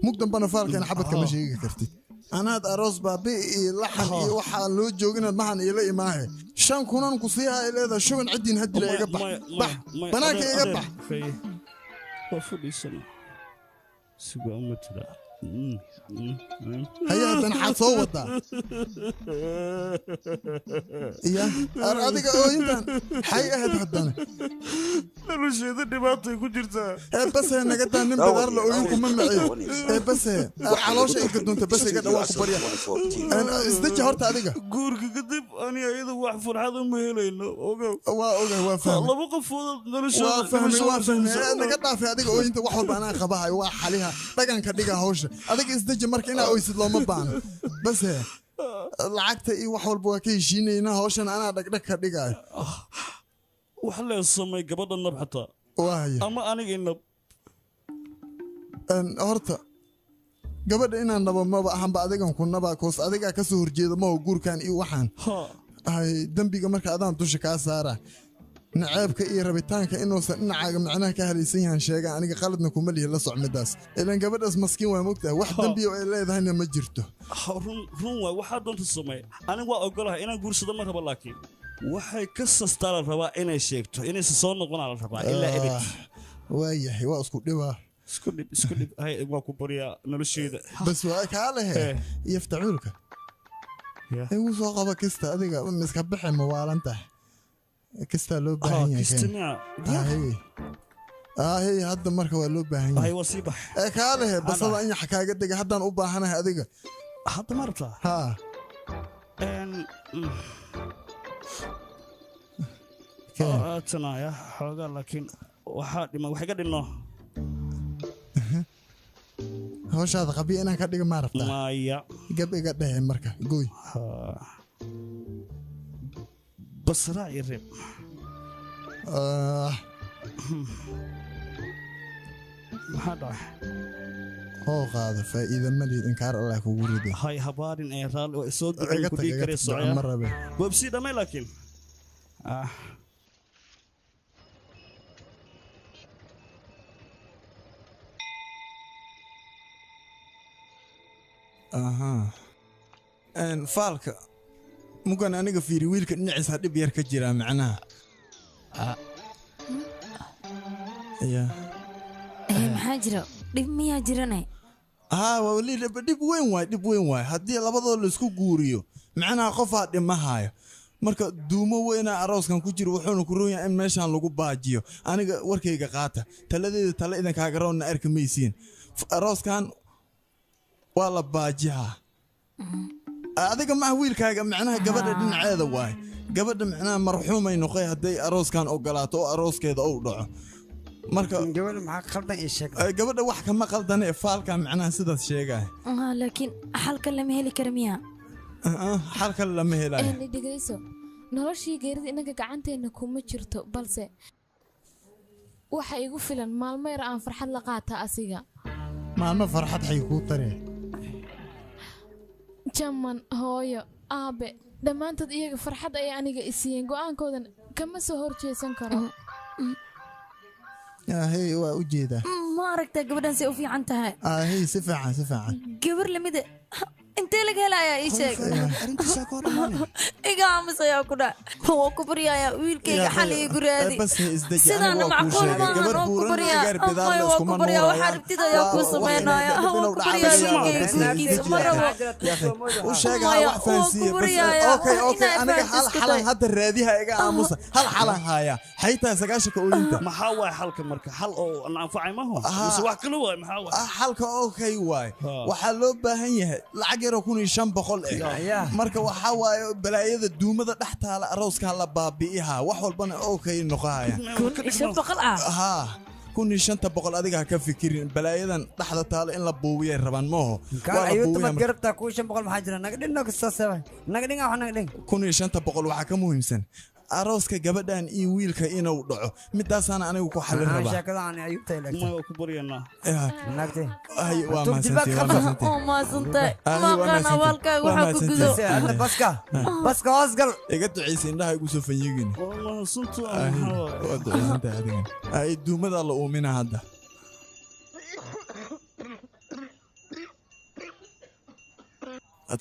mug dambana faalkan xabadka ma sheegi kartid. Anaad aroos baabi iyo laxan iyo waxaa loo jooginaad maxan iila imaahe 5,000 ku sii hay leedahay shuban cidiin hadila iga bax bax banaanka iga bax. Waa fadhiisana suga uma tira. Haya haddana xaad soo wadaa iya ar adiga ooyintan xay ahayd haddana nolosheeda dhibaatay ku jirtaa. Ee base naga daa nin bidaar la ooyin kuma maciyo. Ee base caloosha iga doonta base iga dhawaa ku barya. Isdeji horta adiga guurka kadib ani ayada wax farxad uma helayno ogow. Waa ogahay waa fahmay laba qofood noloshooda waa fahmay waa fahmay naga dhaafay adiga ooyinta wax walba anaa qabahay waa xaliha dhaganka dhiga hawsha adiga isdeji marka inaa oysid looma baahno base lacagta iyo wax walba waa ka heshiinaynaa hawshan anaa dhagdhag ka dhigaayo. Wax lee samay gabadha nab xataa waaya ama aniga inab horta gabadha inaan nabo maba ahanba adigan ku naba koos adigaa ka soo horjeeda maho guurkan iyo waxaan hay dembiga marka adaan dusha kaa saara naceebka iyo rabitaanka inuusan dhinacaaga macnaha ka halaysan yahan sheega aniga qaladna kuma lihi la soc midaas ilaan gabadhaas maskiin waa mogtahay wax dembi oo ay leedahayna ma jirto. Run run waay waxaa doonta samey aniga waa ogolahay inaan guursado ma rabo laakiin waxay ka sastaa la rabaa inay sheegto inaysan soo noqonaa la rabaa ilaa ebed. Waayahay waa isku dhibaa isku dhib isku dhib hay waa ku baryaa nolosheeda bas waa kaa lehe yaftacuulka igu soo qaba kista adiga miska bixi ma waalan tahay kistaa loo baahan yahay. Hay hadda marka waa loo baahan yahay. Waa sii bax ee kaa lehe basada in yax kaaga dega haddaan u baahanahay adiga hadda ma rabtaa. Haa tanaya xoogaa laakiin waxaa dhima wax iga dhinno hawshaada qabiya inaan ka dhiga ma rabtaa. Maya gab iga dhehe marka gooy bas raac iyo reeb. Maxaa dhacay? Oo qaada faa'iida ma lihid inkaar Allah kugu rido. Hay habaarin ee raali oo soo ducay ku dhigi karee socya ma rabe websi dhamay laakiin aha faalka mugan aniga fiiri wiilka dhinaciisa dhib yar ka jira macnaha. Ya maxaa jira dhib miyaa jirane? Haa waa wali dhib weyn waay dhib weyn waay haddii labadooda la isku guuriyo macnaha qofaa dhimahaayo marka duumo weyna arooskan ku jiro wuxuuna ku roon yahay in meeshaan lagu baajiyo. Aniga warkayga qaata taladeeda tale idinkaaga roonna arki maysiin. Arooskan waa la baajihaa adiga maha wiilkaaga macnaha gabadha dhinaceeda waay gabadha macnaha marxuumay noqay hadday arooskan ogolaato oo arooskeeda uu dhaco marka gabadha maxaa qaldan ii sheeg gabadha wax kama qaldane faalka macnaha sidaas sheegaya. Laakiin xalka lama heli kara miya? Xalka lama helayo. Dhegeyso noloshii geerida inaga gacanteena kuma jirto balse waxa igu filan maalmo yar aan farxad la qaata asiga. Maalmo farxad xay kuu taree jaman hooyo aabe dhammaantood iyaga farxad ayay aniga i siiyeen go'aankoodan kama soo horjeesan karo. Hey waa u jeedaa ma aragtaa gabadhan say u fiican tahay. Hey si fiican si fiican gabar lamida intee laga helayaa ii sheeg. Iga aamus ayaa ku dhac waa ku baryaaya wiilkayga xal iigu raadi sidaana macquul maahan waa ku baryaa amay waa ku baryaa waxaa rabtid ayaa kuu sameynaya waa ku baryaa wiilkayga guurkiisa ma rabo u sheega wax fahansiiya bas okay okay aniga hal xalan hadda raadiha iga aamusa hal xalan haya xaytaa 9ka ooyinta. Maxaa waay xalka marka xal oo aan anfacay maaho mise wax kale waay maxaa waay xalka okay waay waxaa loo baahan yahay lacag yar oo 1500 eh marka waxa waaye balaayada duumada dhex taala arooska la baabi'iha wax walbana okay noqohaya 1500 ah ha 1500 adiga ha ka fikirin balaayadan dhaxda taalo in la buubiyay rabaan maaho ayuutamad garabtaa 1500 maxaa jira naga dhin kasoo naga dhin wax naga dhin 1500 waxaa ka muhiimsan arooska gabadhan iyo wiilka inuu dhaco midaasaana anigu ku xalin rabaa sheekada aan ayuubta ilagta ma ku baryanaa naagtay ay waa maasantay oo maasantay ma qana walkaaga waxa ku gudo baska baska hoosgal iga duceysa indhaha igu soo fanyigin waa duceysantahay adigan ay duumada la uumina hadda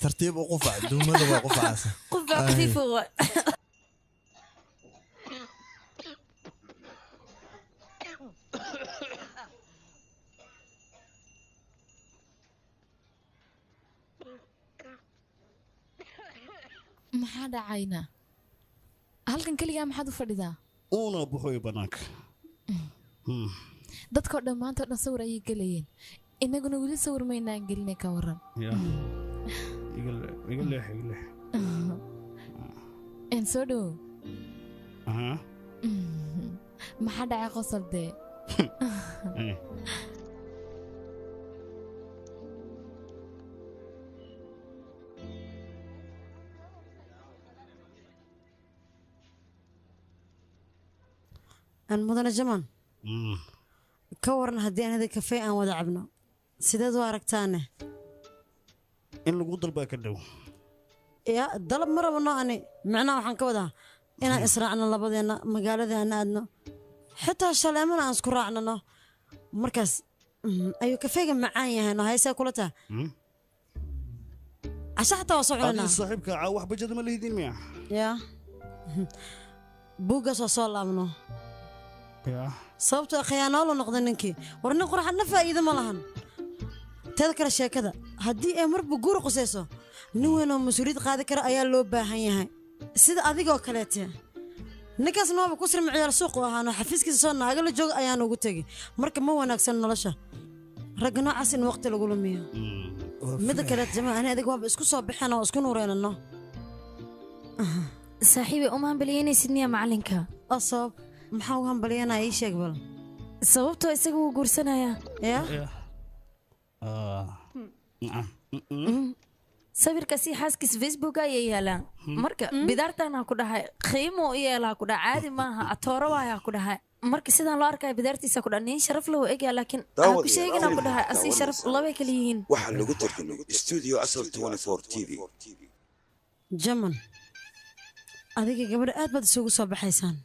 tartiib u qufac duumada waa qufacaasa qufac khafiif waa maxaa dhacayna halkan keligaa maxaad u fadhidaa uuna buxoy banaanka dadkoo dhan maanta oo dhan sawir ayay gelayeen inaguna weli sawir maynaan gelinay ka waran iga leex iga leex en soo dhowow maxaa dhacay qosol dee aan mudane jamaan ka waran haddii anada kafee aan wada cabno sideed u aragtaane in lagu dalbaa ka dhow ya dalab ma rabno ani macnaha waxaan ka wadaa inaan israacno labadeenna magaalada aan aadno xitaa shaleemana aan isku raacnano markaas ayuu kafeega macaan yahay no haysaa kula taha casha xataa waa soo cunanaa saaxiibka caa wax bajada ma lihidin miya ya buuggaas waa soo laabno sababtoo khiyaanoolo noqda ninkii war nin quraxadna faa'iido ma lahan teeda kale sheekada haddii ay marba guur qusayso nin weyn oo mas-uuliyad qaadi kara ayaa loo baahan yahay sida adigoo kaleete ninkaasna waaba ku sirma ciyaal suuq u ahaano xafiiskiisa soo naaga la jooga ayaan ugu tegi marka ma wanaagsan nolosha ragga noocaas in waqti lagu lumiyo mida kaleete jamaa ani adiga waaba isku soo baxeen oo isku nuureynano saaxiibay uma hambalyeynaysid miyaa macalinka oo sabab maxaa ugu hambalyeynaya ii sheeg bal sababtoo isaga wuu guursanayaa ya sawirkaasi xaaskiis facebook ayay yaalaan marka bidaartaanaa ku dhahay qiimo u yeelaa ku dhahay caadi maaha atooro waayaa ku dhahay marka sidaan loo arkaya bidaartiisa ku dhahay nin sharaf leh wuu egyaa laakiin ha ku sheeginaa ku dhahay asii sharaf labay kala yihiin waxaa lagu tarjumay studio asal 24 TV jaman adiga gabadha aad baad isugu soo baxaysaan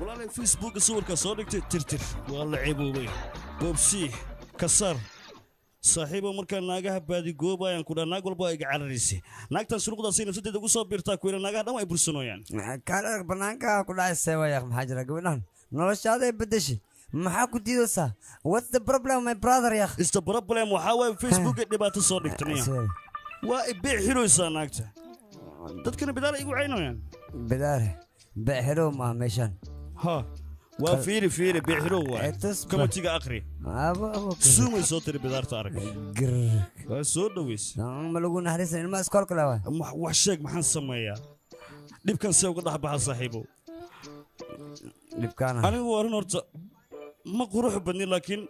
walaalay facebooka sawirka soo dhigtay tirtir waa la ceeboobay boobsii kasaar saaxiibo markaa naagaha baadigoobayaan ku dhaa naag walba waa iga cararaysay naagtan suruqdaasay nafsadeeda ugu soo biirtaa ku yidha naagaha dhan waa ay bursanooyaan kaan arag bannaanka ku dhacay seewayaaq maxaa jira gabadhan noloshaaday bedeshay maxaa ku diidaysaa what's the problem my brother yaq is the problem waxaa waaye facebooka dhibaato soo dhigtay miya waa i beec xiraysaa naagta dadkana bidaar ay igu caynayaan bidaar beec xirow maaha meeshan ha waa fiiri fiiri beec xirow waay kamatiga aqri suumay soo tiri bidaarta arag waa soo dhaweys ma lagu naxariisan ilmaha iskoolka le waay wax sheeg maxaan sameeyaa dhibkan see uga dhex baxa saaxiibow dhibkaana anigu waa run horta ma qurux badni laakiin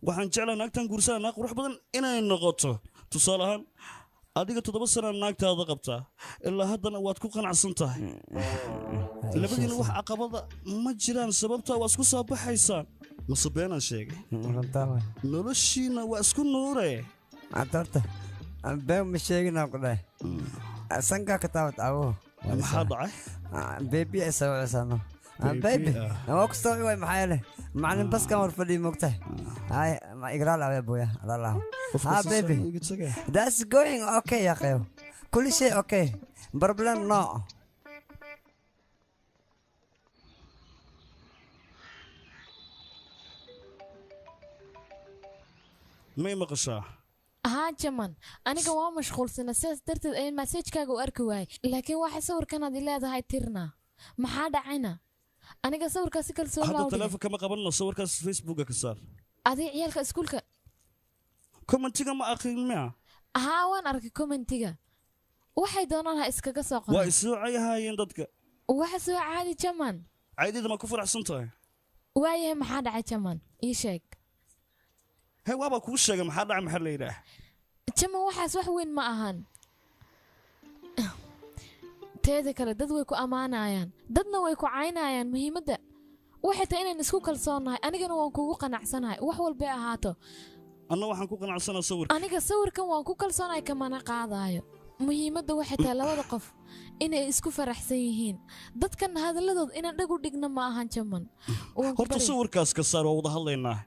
waxaan jeclaa naagtan guursana naag qurux badan inay noqoto tusaale ahaan adiga 7 sana naagtaada qabtaa ilaa haddana waad ku qanacsan tahay labadiina wax caqabada ma jiraan sababtaa waa isku soo baxaysaan mase beenaan sheegay noloshiina waa isku nuure horta been ma sheeginaa ku dhahay sankaa ka taabat abo maxaa dhacay beebi ay sawicaysaano Baby waa ku soo way maxay leh macallin bas kan war fadhi moogtahay hay ma igra la boya la ha baby that's going okay ya qeyo كل شيء okay problem no. May maqashaa? Haa Jaman, aniga waa mashquulsanaa sidaas darteed ayaan masajkaaga u arki waayay, laakiin waxa sawirkan aad leedahay tirna. Maxaa dhacayna? Aniga sawirkaasi kalsoon hadda laa. Taleefanka ma qabanno, sawirkaas Facebooka ka saar. Adiga ciyaalka iskuulka commentiga ma aqrin miya? Haa waan arkay commentiga. Waxay doonaan ha iskaga soo waa qoran. Isoo cayahaayeen dadka. Waxa soo caadi Jaman. Caydida ma ku faraxsan tahay? Waayahay maxaa dhacay Jaman? Ii sheeg. Hee waaba kuu sheegay maxaa dhacay, maxaa la yidhaah? Jaman waxaas wax weyn ma ahan. Teeda kale dad way ku ammaanayaan, dadna way ku caynayaan. Muhiimadda waxay tahay inaan isku kalsoonnahay, anigana waan kugu qanacsanahay wax walbay ahaato. Anna waxaan ku qanacsanaa sawirka. Aniga sawirkan waan ku kalsoonahay kamana qaadaayo. Muhiimadda waxay tahay labada qof inay isku faraxsan yihiin. Dadkan hadalladood inaan dhag u dhigna ma ahan Jaman. Waan ku horta barya. Sawirkaas ka saar, waa wada hadlaynaa,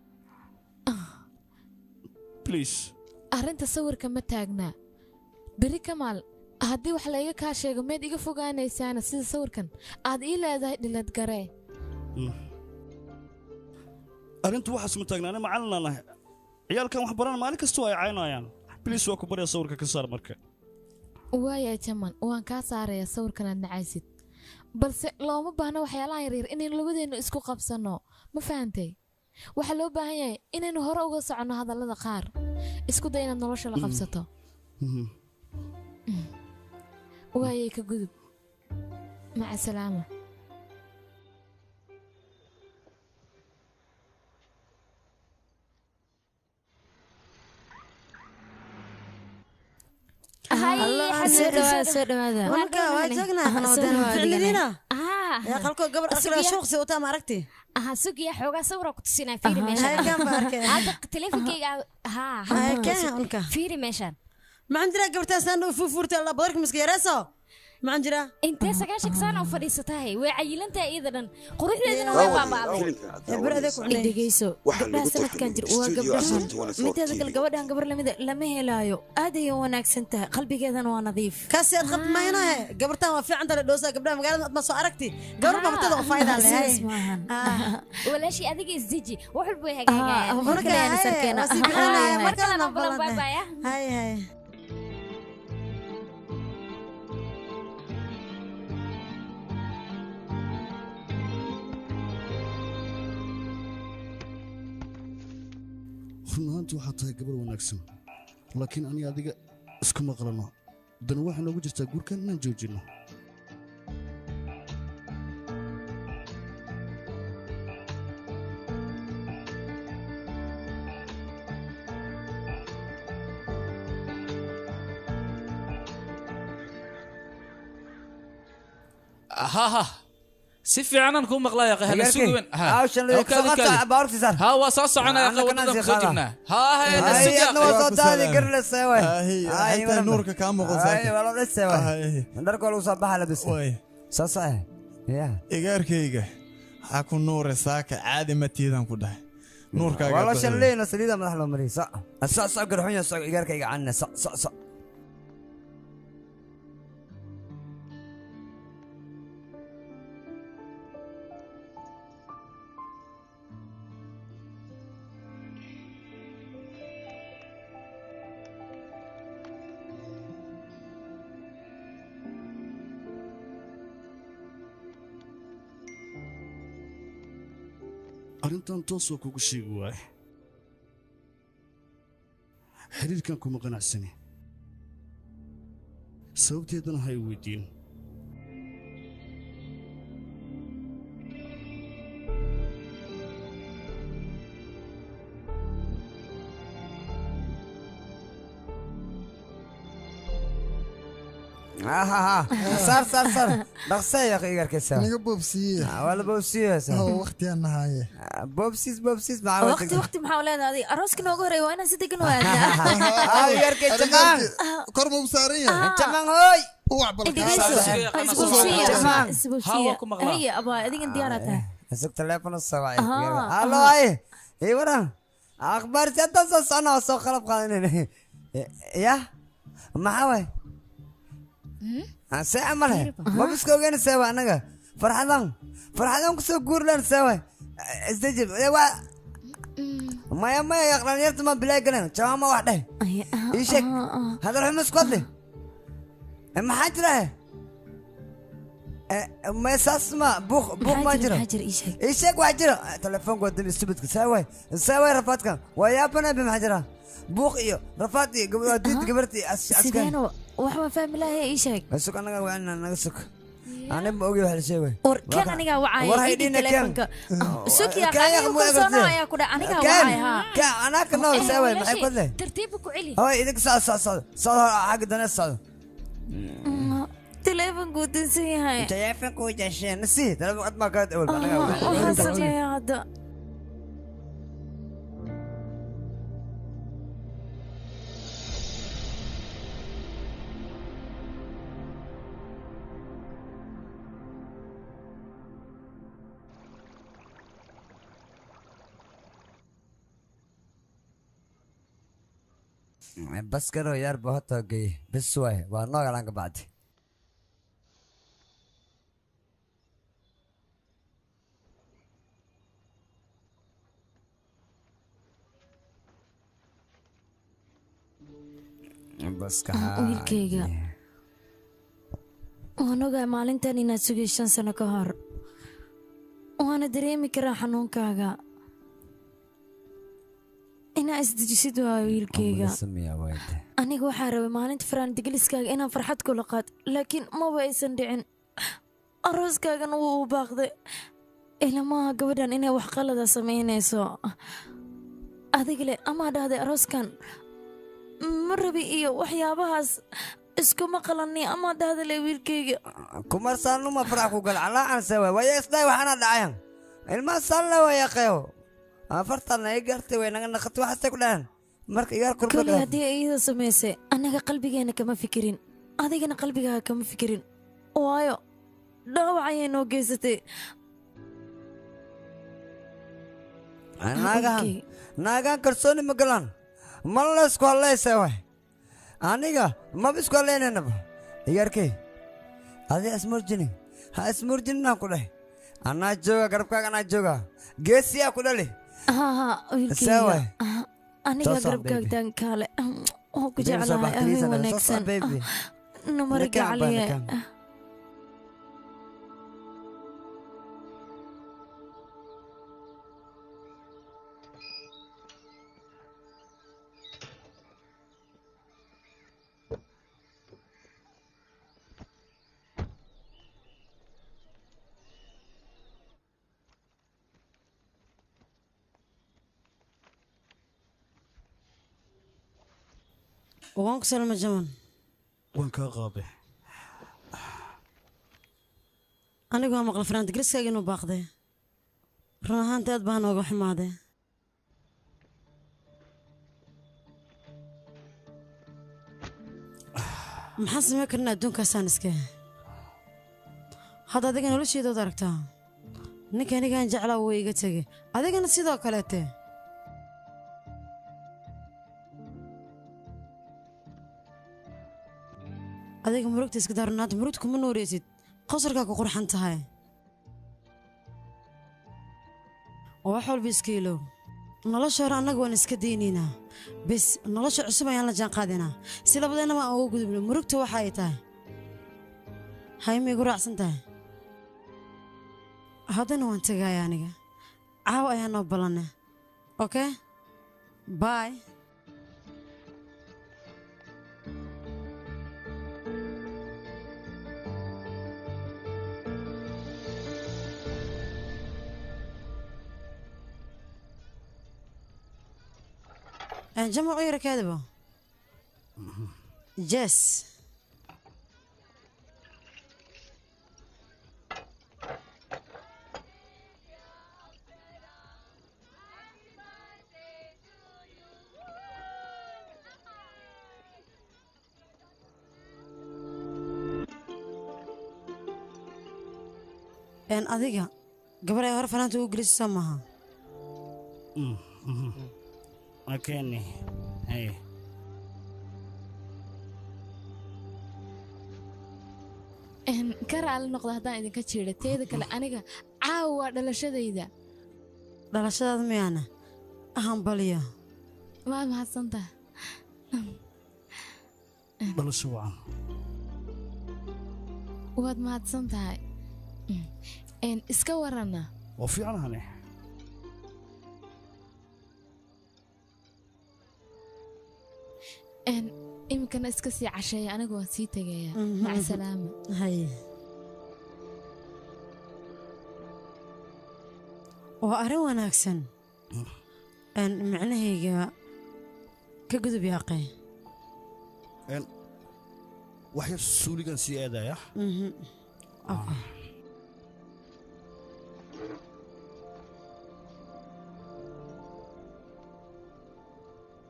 please. Arrinta sawirka ma taagnaa. Beri Kamaal, haddii wax layga kaa sheego meed iga fogaanaysaana sida sawirkan aad ii leedahay dhilad garee. Arrintu waxaas ma taagna, ani macallinaan ahay, ciyaalkan wax baran maalin kasta waa ay caynayaan. Please waa ku barya, sawirka ka saar marka. Waaya Jaman, waan kaa saarayaa sawirkan aad nacaysid, balse looma baahna waxyaalahan yaryar inaynu labadeennu isku qabsanno, ma fahantay? Waxaa loo baahan yahay inaynu hore uga soconno hadallada qaar. Isku day inaad nolosha la qabsato. Waayay ka gudub, maca salaama. Soo dhawaada. Marka waa joognaa ficnidina yaa qalko gabar akra shuqsi utaa ma aragti. Aha sugiya xoogaa sawira ku tusinaa, fiiri meeshan. Hay, kan baa arkay. Hadda taleefankayga haa. Hay, kan unka. Fiiri meeshan. Maxaan jiraa gabartaasaan u fuufurtay alla badarka miska yareyso maxaan jiraa. Intee 90 sano u fadhiisatahay, way cayilantahay iyada dhan, quruxdeedana way baaba'day. Dhegeyso, gabdhaha sanadkan jir waa gabdhahan. Mideeda kale gabadhan gabar lamida lama helaayo, aad ayay u wanaagsan tahay, qalbigeedana waa nadiif. Kaasi aad qabti maynahe gabartaan waa fiican tahay dhoosa gabdhaha magaalada aad ma soo aragti gabar baa horteeda u faa'iidaa leh. Sidaas maahan. Walaashii adiga isdeji, wax walba way hagaagayaan. Mar kale ayaan is arkeynaa. Waa sii bixinaya, mar Mar kalena kalena balan, balan. Bye bye. Hay hay. Run ahaantii waxaad tahay gabar wanaagsan, laakiin aniga adiga iskuma qalanno. Dani waxay noogu jirtaa guurkan inaan joojinno. Ha ha, si fiicanaan kuu maqlaya qahla sugi weyn. Ha ha, waa soo soconaya Anna wadadan kana kusoo sii jirnaa. Ha ha, na Hay, sugi. adna waa soo daadi garleysa way. Hay, xitaa nuurka kaa muuqda Hay, saaka. waa loo dhisay way. Dharka waa lagu soo baxa labis. Saas ah. Ya. Igaarkayga ha ku nuure saaka, caadi ma tiidan ku dhahay nuurkaaga. Waa la shallayna saliida madax loo mariyay. Sa. Sa sa garxunya sa igaarkayga canna sa sa sa. Arrintan toos waa kugu sheegi waaye, xiriirkan kuma qanacsani, sababteedana ha i weydiin. Saar saar saar dhaqsa ya akhi igarkaysa Naga boobsiiye. Wala boobsiiyeysa. Oo waqti aan nahaye. Boobsiis boobsiis maxaa waqti waqti maxaa leedahay adiga arooska noogu horeeya waa inaan si degan u aadnaa. Igarkay jamaan. Kor ma u saaran yahay? Jamaan hooy. Uwac bal. Haya abaa adigan diyaaraa tahay. Isag telefoon soo wacay. Halo ay. Ii waran. Akhbaar inta soo socona soo qalab qaadanayna. Ya? Maxaa waay? See camal he. Ma iska ogeyn see waa anaga. Farxadan. Farxadan ku soo guurlan see waay. Isdejib. Waa maya maya ya dhalinyarta ma bilaa galan. Jawaab ma wax dheh. Ii sheeg. Hadal xumo isku hadle. Maxaa jira he? Ma saas ma buuq buuq ma jiro. Ii sheeg wax jiro. Telefoonka waa dambi stupidka see waay. See waay rafaadkan. Waa yaabana bi maxaa jira? Buuq iyo rafaad iyo gabadh gabartii askan. Sideeno wax waan fahmi lahay ii sheeg. Sug anaga waa inaan naga sug. Ani ma ogi wax la sheegay. War kan aniga wacay War haydhiina telefoonka. Sug yaa aniga kalsoona ayaa ku dhac aniga wacay ha. Ka anaa ka nool see waay maxay ku hadlay? Tartiib ku celi. Hooy idinka socod socod socod socod xagga dana socod. Telefoonku wuu dansan yahay. Telefoonku wuu dansan yahay. Nasi telefoonka cod ma ka awal anaga. Waxaan sameeyaa hadda. بس كانوا يار بهت جي بس واي ونوع لانك بعد بس كها Wiilkayga waan ogahay maalintan inaad sugay 5 sano ka hor waana dareemi karaa xanuunkaaga inaa isdejisid waayo wiilkayga. Aniga waxaa rabay maalinta faraandigeliskaaga inaan farxad kula qaad laakiin maba aysan dhicin. Arooskaagana wuu u baaqday. Ilamaha gabadhan inay wax qalada samaynayso. Adiga le amaa dhahday arooskan ma rabi iyo waxyaabahaas iskuma qalani amaa dhahday le wiilkayga. Kumar saanu ma farax ku gal calaa aan sawa waya isday waxana dhacayan. Ilma salla waya qeyo. Afartan ay gartay way naga naqatay waxa ku dhahan. Marka igar kurba Kulli haddii ay iyada samaysay annaga qalbigeena kama fikirin adigana qalbigaaga kama fikirin waayo dhaawac ayay noo geysatay. Naagahan naagaan kalsooni ma galaan ma la isku hadlaysa waay. Aniga maba isku hadlaynaynaba. Igarkay adi ismurjini ha ismurjinina ku dheh. Anaa jooga garabkaaga anaa jooga geesiyaa ku dhali. Haa wiilkayga aniga garabkaaga taagan kaale waan ku jeclahay habeen wanaagsan namariga caliye. Waan ku salaamay Jaman. Waan kaa qaaday. Anigu waa maqal faraandigeliskaaga inuu baaqday. Run ahaantii aad baan ooga xumaaday. Maxaan samayn karnaa adduunkaasaan iska. Hadda adiga nolosheedood aragtaa. Ninka anigaan jeclaa wuu iga tegay. Adigana sidoo kaleete. Adiga murugta iska daarnaanta murugta kuma nooreysid. Qosarkaa ku qurxan tahay. Wax walba iska ilow. Nolosha hore annaga waan iska daynaynaa. Bes nolosha cusub ayaan la jaan qaadaynaa. Si labadeennaba aan uga gudubno murugta waxa ay tahay. Hay ma igu raacsan tahay? Haddana waan tagayaa aniga. Caawa ayaan noo ballanay. Okay? Bye. Jamal u yara kaadabo. Jess. Een adiga gabar ay hore fanaanta ugu gelisay soo maaha. Akeni. Hey. Een ka raali noqda haddaan idinka jiidha. Teeda kale aniga caawa waa dhalashadayda. Dhalashadaada miyaana? Hambaliya. Waa mahadsantahay. Dhalasho wacan. Waad mahadsan tahay. Een iska warana. Waa fiicanahane. Een iminkana iska sii casheeya, anigu waan sii tegayaa. Mac salaama. Haye. Waa arrin wanaagsan. Een micnahayga ka gudub yaaqay. Een wax yar suuligan sii aadaya. Okay.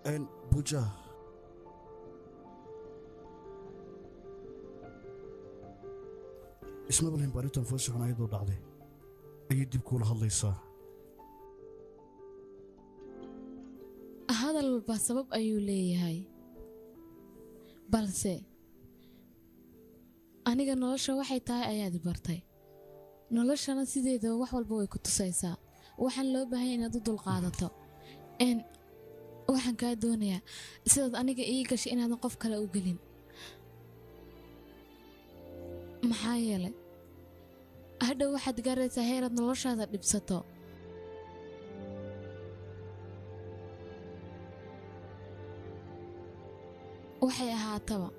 Een Buja. Isma balhin baaritaan foosha xun ayadoo dhacday ayay dib kuula hadlaysaa. Hadal walba sabab ayuu leeyahay, balse aniga nolosha waxay tahay ayaad i bartay. Noloshana sideedaba wax walba way ku tusaysaa. Waxaan loo baahan yahay inaad u dulqaadato. Een waxaan kaa doonayaa sidaad aniga ii gashay inaadan qof kale u gelin. Maxaa yeelay hadhow waxaad gaaraysaa heeraad noloshaada dhibsato. Waxay ahaataba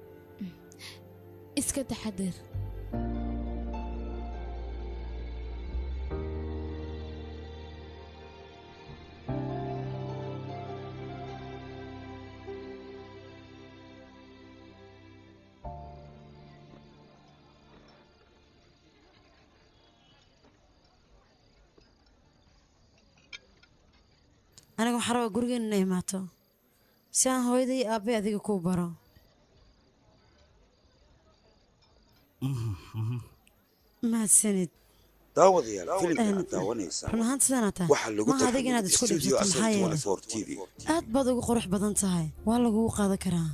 iska taxadir. Aniga waxaan rabaa gurigeena inay imaato si aan hooyaday iyo aabbay adiga kuu baro. Mahadsanid. Daawadayaal, filimka aad daawanaysaa Run ahaantii sidaan aad tahay. waxaa lagu Maaha adiga inaad isku tarjumay dhibsato, Studio maxaa Asal yeelay 24 TV. aad baad ugu qurux badan tahay, waa lagugu qaadan karaa.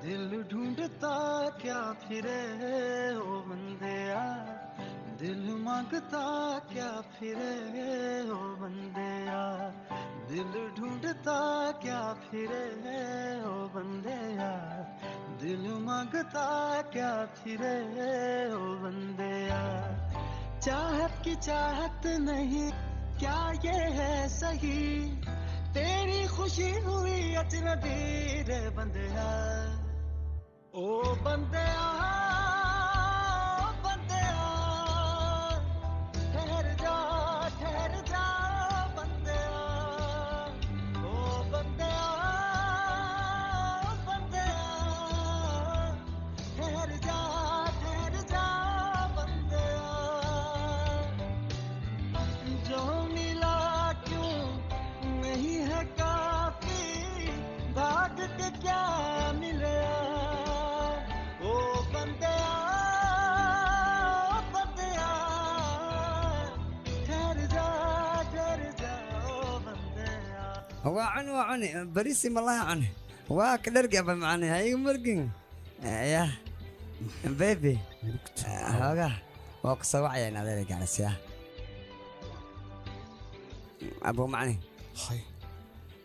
दिल ढूंढता क्या फिरे ओ बंदेया, दिल मांगता क्या फिरे ओ बंदेया, दिल ढूंढता क्या फिरे ओ बंदेया, दिल मांगता क्या फिरे ओ बंदेया। चाहत की चाहत नहीं क्या ये है सही, तेरी खुशी हुई अजनबी रे बंदेया। ओ बंदेया बंदेया ठहर जा बंदेया, ओ बंदेया बंदेया ठहर जा बंदेया। जो मिला क्यों नहीं है काफी, भाग के क्या मिले ओ बंदेया बंदेया ठहर जा ओ बंदेया। Waa cuni, waa cuni barisi malaha cuni, waa ka dhargi aba macani ha iga margin ya baby. Hoogaa waa ku soo wacaya in adeer gaarsiya abo macani. Hay.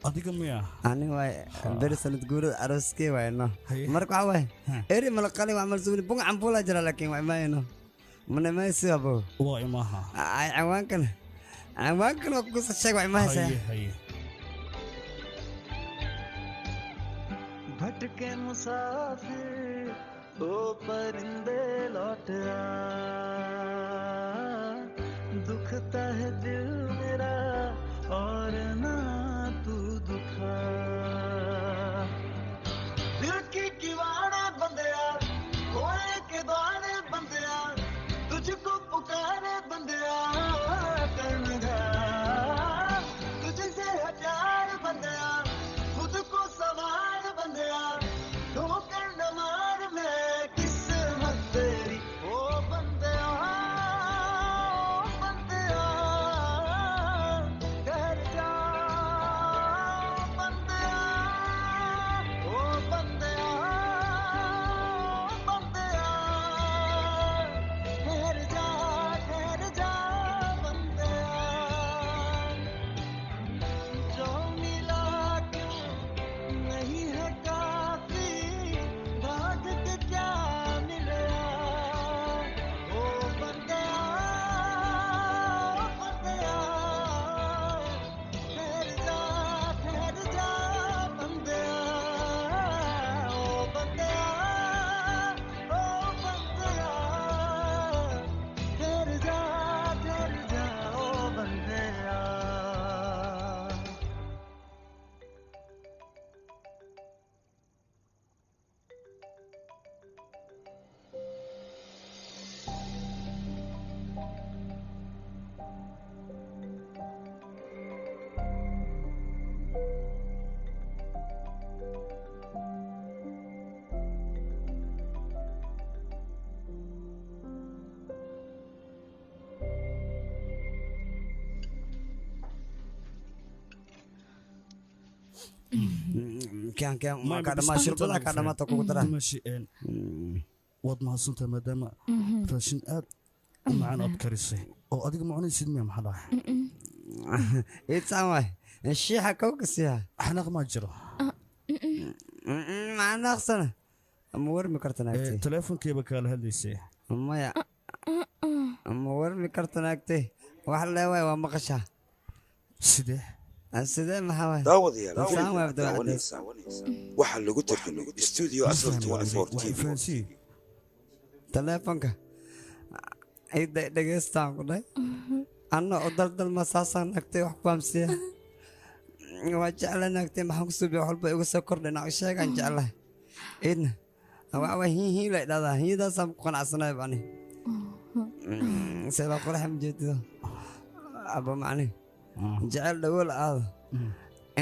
Adiga miya? Ani waay beri sanad guurada arooskee waayno. Marka waxaa waaye eri mala qalin wax malsuuni bung cambuula jira, laakiin waa imaayno mana imaaysi abo. Waa imaha. Ay ciwaankan ciwaankan waa kugusa sheeg waa imaahaysaa. Haye haye. भटके मुसाफिर ओ परिंदे लौट आ। दुखता है दिल मेरा और ना तू दुखा। दिल की किवाड़े बंदिया, खोए के द्वारे बंदिया, तुझको पुकारे बंदिया, कर्णधार तुझसे है प्यार बंदिया, खुद को सवार बंदिया, ठोकर न मार मैं किस्मत तेरी। ओ बंदिया, बंदिया ठहर जा, बंदिया, ओ बंदिया, बंदिया ठहर जा, ठहर जा बंदिया। जो मिला क्यों नहीं है काफी, भाग के क्या मिला। ओ बंदिया, बंदिया ठहर जा, ठहर जा बंदिया। ओ बंदिया, ओ बंदिया ठहर जा, ठहर जा ओ बंदिया। Kyan kyan ma ka dhamaa shirbada ka dhamaata kugu daraa. Dimashi waad mahadsantahay maadaama raashin aad u macaan aad karisay oo adiga ma cunaysid miya maxaa dhacay? Iitsaan waay shiixa kow ka siiya. Xanaaq maa jiro. Ma xanaaqsana, ma warmi karta naagtay. Teleefonkeyba kaala hadlaysay. Maya, ma warmi karta naagtay, wax leewaay waa maqashaa. Sidee? Sidee maxaa waay? Daawadayaal, Saan waay filimka daawanaysaa waxaa lagu tarjumay studio Asal 24 TV. Teleefonka ida dhegeystaan ku dhahay, anna oo daldalma saasaan naagtay wax ku fahamsiiya. Waa jecla naagtay, maxaan ku suubiya wax walba igu soo kordhay naag sheegaan jeclahay. Idna waa waa hiihii la idhahdaa, hiidaasaan ku qanacsanay bani. Seebaa qoraxa ma jeedido aba macni jecel dhawo la aado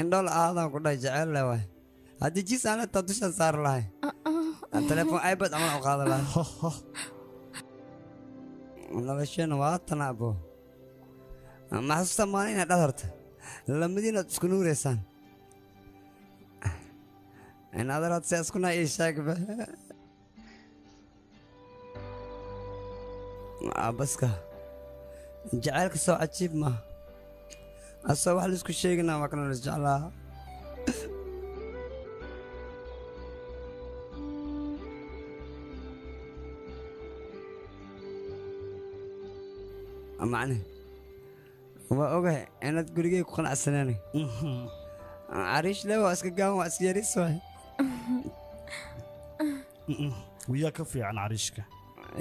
indho la aadaan ku dhahay jecel le waay. Haddii jiis aan taa dushaan saari lahay, telefoon iPad camal u qaadan lahay. Nolosheena waa tan abo, ma xasuusta maalin inaad dhadarta lamadiinaad isku nuureysaan in adaraad si iskuna ii sheegba abaska. Jacaylka soo cajiib ma asoo wax laisku sheegina waa kana lasjeclaa. Macne waa ogahay inaad gurigay ku qanacsanaan, cariish le waa iska gaaban, waa iska yaris waay. Wiyaa ka fiican cariishka?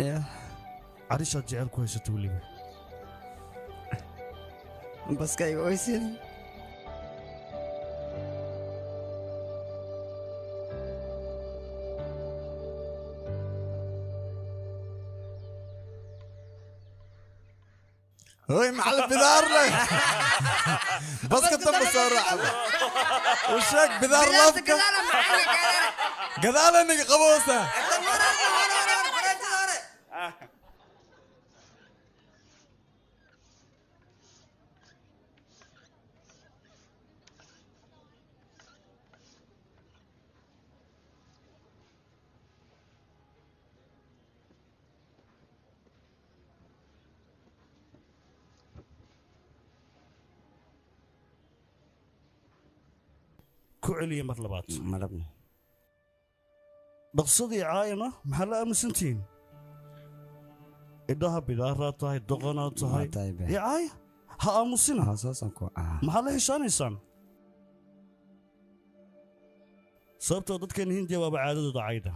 Ya cariishaad jecel ku haysato weliba. Baska iga oysin. هوي مع البدار لك بس كنت بسرعة وشك بدار لفك قدال انك قبوسة. Ku celiya mar labaad. Malabna Dhaqsadii caayana maxaa la aaminsantihiin? Indhaha bidaaraa tahay, doqonaa tahay, iyo caaya ha aamusina. Maxaa la heshaanaysaan? Sababtoo dadkeena Hindiya waaba caadadooda cayda.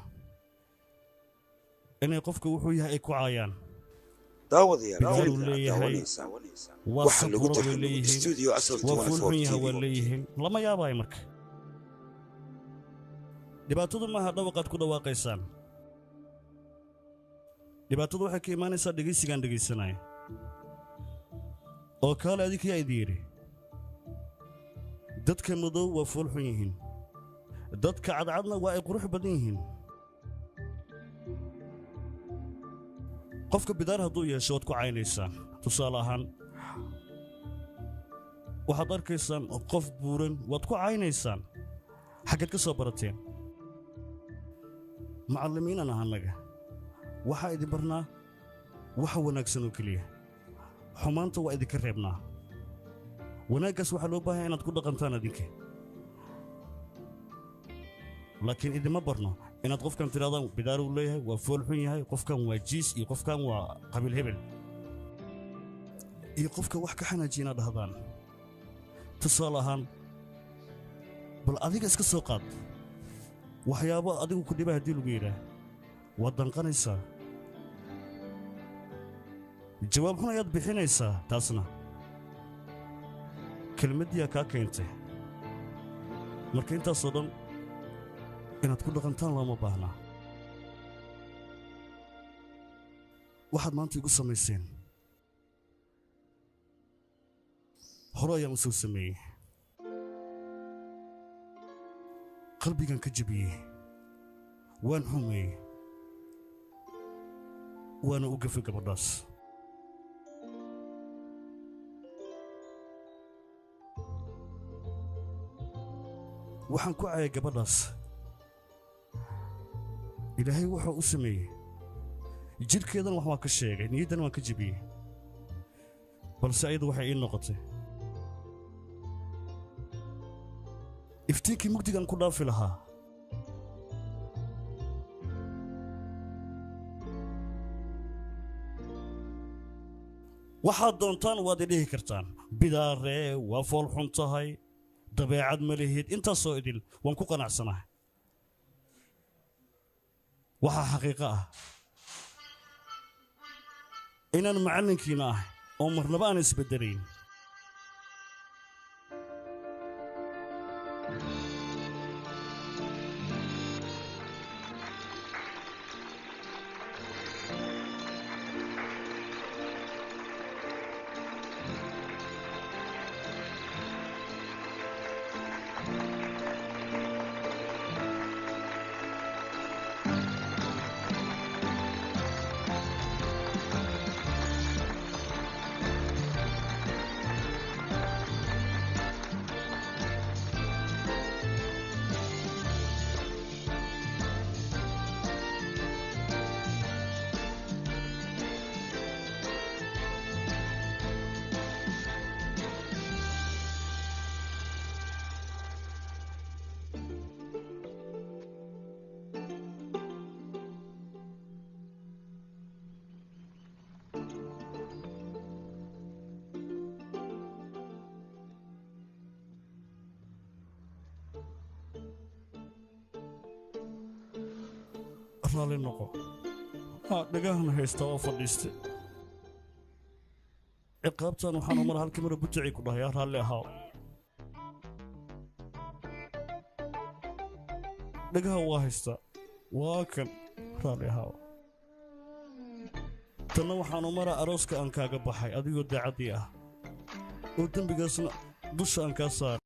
Inay qofka wuxuu yahay ay ku caayaan. Daawadayaal, Bidaar uu filimka aad leeyahay, daawanaysaa waa waxaa lagu sabuurad way tarjumay leeyihiin, studio Asal waa 24 foolxun yahay TV. waa leeyihiin. Lama yaabayo marka. Dhibaatadu maaha dhawaqaad ku dhawaaqaysaan. Dhibaatadu waxay ka imaanaysaa dhegaysigaan dhegaysanaya. Oo kaale adinkayaa idin yidhi. Dadka madow waa foolxun yihiin. Dadka cadcadna waa ay qurux badan yihiin. Qofka bidaar hadduu yeesho waad ku caynaysaan. Tusaale ahaan, waxaad arkaysaan qof buuran waad ku caynaysaan. Xaggeed ka soo barateen? Macallimiinaan ahaa annaga. Waxaa idin barnaa waxa wanaagsan oo keliya. Xumaanta waa idinka reebnaa. Wanaaggaas waxaa loo baahan inaad ku dhaqantaan adinka. Laakiin idinma barno inaad qofkan tidhahdaan bidaar uu leeyahay, waa fool xun yahay, qofkan waa jiis iyo qofkan waa qabiil hebel. Iyo qofka wax ka xanaajiya inaad dhahdaan. Tusaale ahaan, bal adiga iska soo qaad. Waxyaabo adigu ku dhiba haddii lagu yidhaah, waad danqanaysaa. Jawaab xun ayaad bixinaysaa taasna. Kelmaddiyaa kaa keentay. Marka intaasoo dhan inaad ku dhaqantaan looma baahnaa. Waxaad maanta igu samayseen hore ayaan u soo sameeyey. Qalbigan ka jebiyey, waan xumeeyey, waana u gafay gabadhaas. Waxaan ku caayay gabadhaas. Ilaahay wuxuu u sameeyey. Jidhkeedana wax waan ka sheegay, niyaddana waan ka jebiyey. Balse ayadu waxay ii noqotay iftiinkii mugdigaan ku dhaafi lahaa. Waxaad doontaan waad i dhihi kartaan. Bidaaree waa fool xun tahay, dabeecad ma lihid, intaasoo idil waan ku qanacsanahay. Waxaa xaqiiqo ah inaan macallinkiina ahay oo marnaba aan isbeddelayn. Raalli noqo. Haa, dhagahan haysta oo fadhiistay. Ciqaabtan waxaan u mar hal kamira butacii ku dhahay, raalli ahaa. Dhagaha waa haystaa. Waa kan raalli ahaa. Tanna waxaan u maraa arooska aan kaaga baxay adigoo daacadii ah. Oo dembigaasna dusha aan kaa saaray.